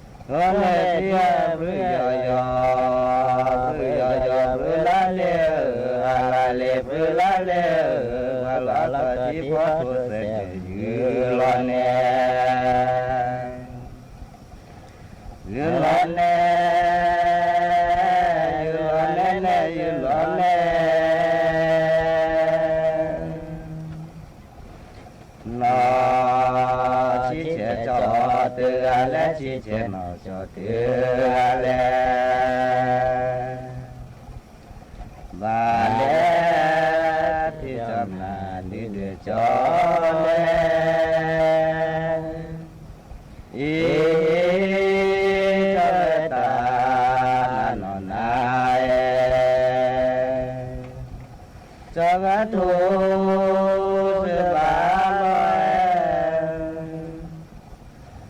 ဒီးလဲၤဒံးအဘြုယီၤယီၤ, ဘြုယီၤယီၤ ဘြုလါလဲၣ်ဧၢ, အလါလဲၣ် ဘြုလါလဲၣ်ဧၢ, ပှၤလီၤလီၤထီၣ်ထံဖီထိးစဲးကဲး ယုၢ်လီၤနဲ ယုၢ်လီၤနဲ, ယုၢ်လီၤနဲနဲ ယုၢ်လီၤနဲ နီၢ်ဆံဆဲးကၠီတဂၤလဲၣ်, ဆံဆဲးနီၢ်ကၠီတဂၤလဲၣ်, ဘၣ်လဲၣ် ဖံးကၠီမၤဒုးဒွဲၣ်ကၠီလဲၣ်, အံၤ တၢ်ဝဲတၢ်နီၢ်နီၢ်နၤအဲၣ် ကၠီဂၤထိၣ်စၢဘၣ်လီၤအဲၣ်,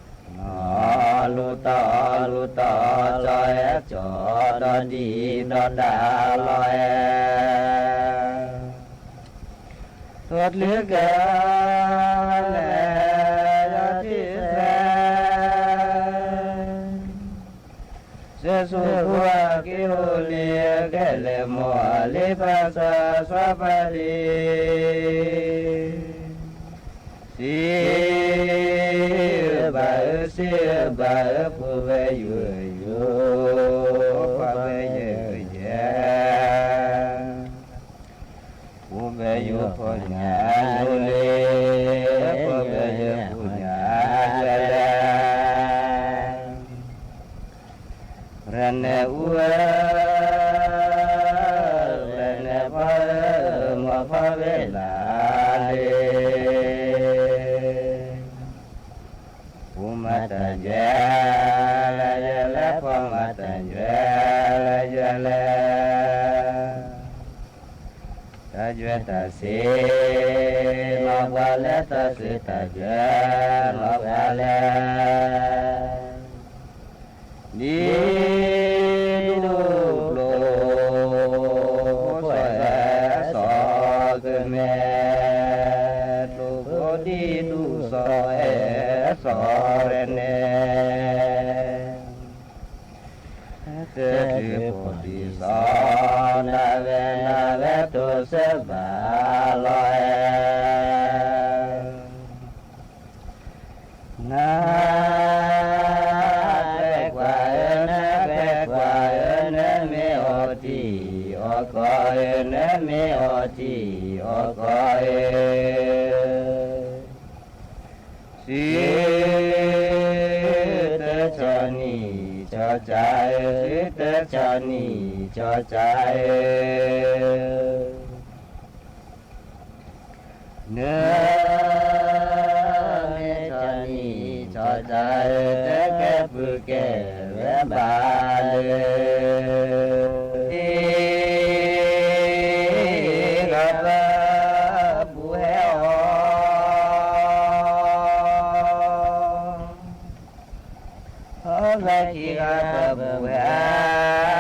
နီၢ်လူၤတီၢ်လူၤတီၢ် ကၠီအဲၣ်ကၠီဒီဒံၣ်ဒီဒါလီၤအဲၣ်, ထိၣ်တချုးကလဲၤ ယီၤထံဆဲး စဲးဆူဖိအက့ၤအိၣ်လံ ကဲလဲၤမိၢ်လံဖးစၢ်စီၤပၤလံ, စံးဘၣ်ဧၢ စံးဘၣ်ဧၢ ဖိဝဲယိယိ ဖိခွါဝဲယဲယဲ ဖိဝဲယိဖိညၣ်နူလံ, ဖိဝဲယိဖိညၣ်ယွဲလဲၣ်, ရဲၣ်နဲၣ်အူဧၢ, ရဲၣ်နဲၣ်ဖီဧၢ, မီၢ်ဖီဝဲလၢလံ ဖိမၤတၢ်ယွဲလဲၣ်, ယဲလဲၣ် ဖိမၤတၢ်ယွဲလဲၣ်, တၢ်ယွဲတၢ်စ့ နီၢ်ပှၤလဲၣ်, တၢ်စ့တၢ်ယွဲ နီၢ်ပှၤလဲၣ်, ဒ်ဒူၣ်ကျိၤ ဖိစီၤအဲၣ်စီၤကမဲာ်, ကျိၤဖိဒ်ဒူၣ်စီၤအဲၣ်စီၤကမဲာ်န့ၣ် တချုးဖိဒံစီၤ နၢ်ဝဲနၢ်ဝဲထိၣ်စၢဘၣ်လီၤအဲၣ်, နၢ်ပဲာ်ကွၢ်ဧၢ, နၢ်ပဲာ်ကွၢ်ဧၢ, နမ့ၢ်အီၣ်တံၢ်အီၣ်ကီဧၢ, နမ့ၢ်အီၣ်တံၢ်အီၣ်ကီဧၢ, စုတဆီၣ်နံၣ်ဆီၣ်ကၠၢ်ဧၢ, စုတဆီၣ်နံၣ်ဆီၣ်ကၠၢ်ဧၢ, နမ့ၢ်ဆီၣ်နံၣ်ဆီၣ်ကၠၢ်ဧၢ, တကဲပုၢ်ကဲဝဲဘၣ်လၢ တံၤဂၤပၢပူၤဟဲအီၤ အီၣ်ဖျဲၣ်ခံဂၤပၢပူၤဟဲ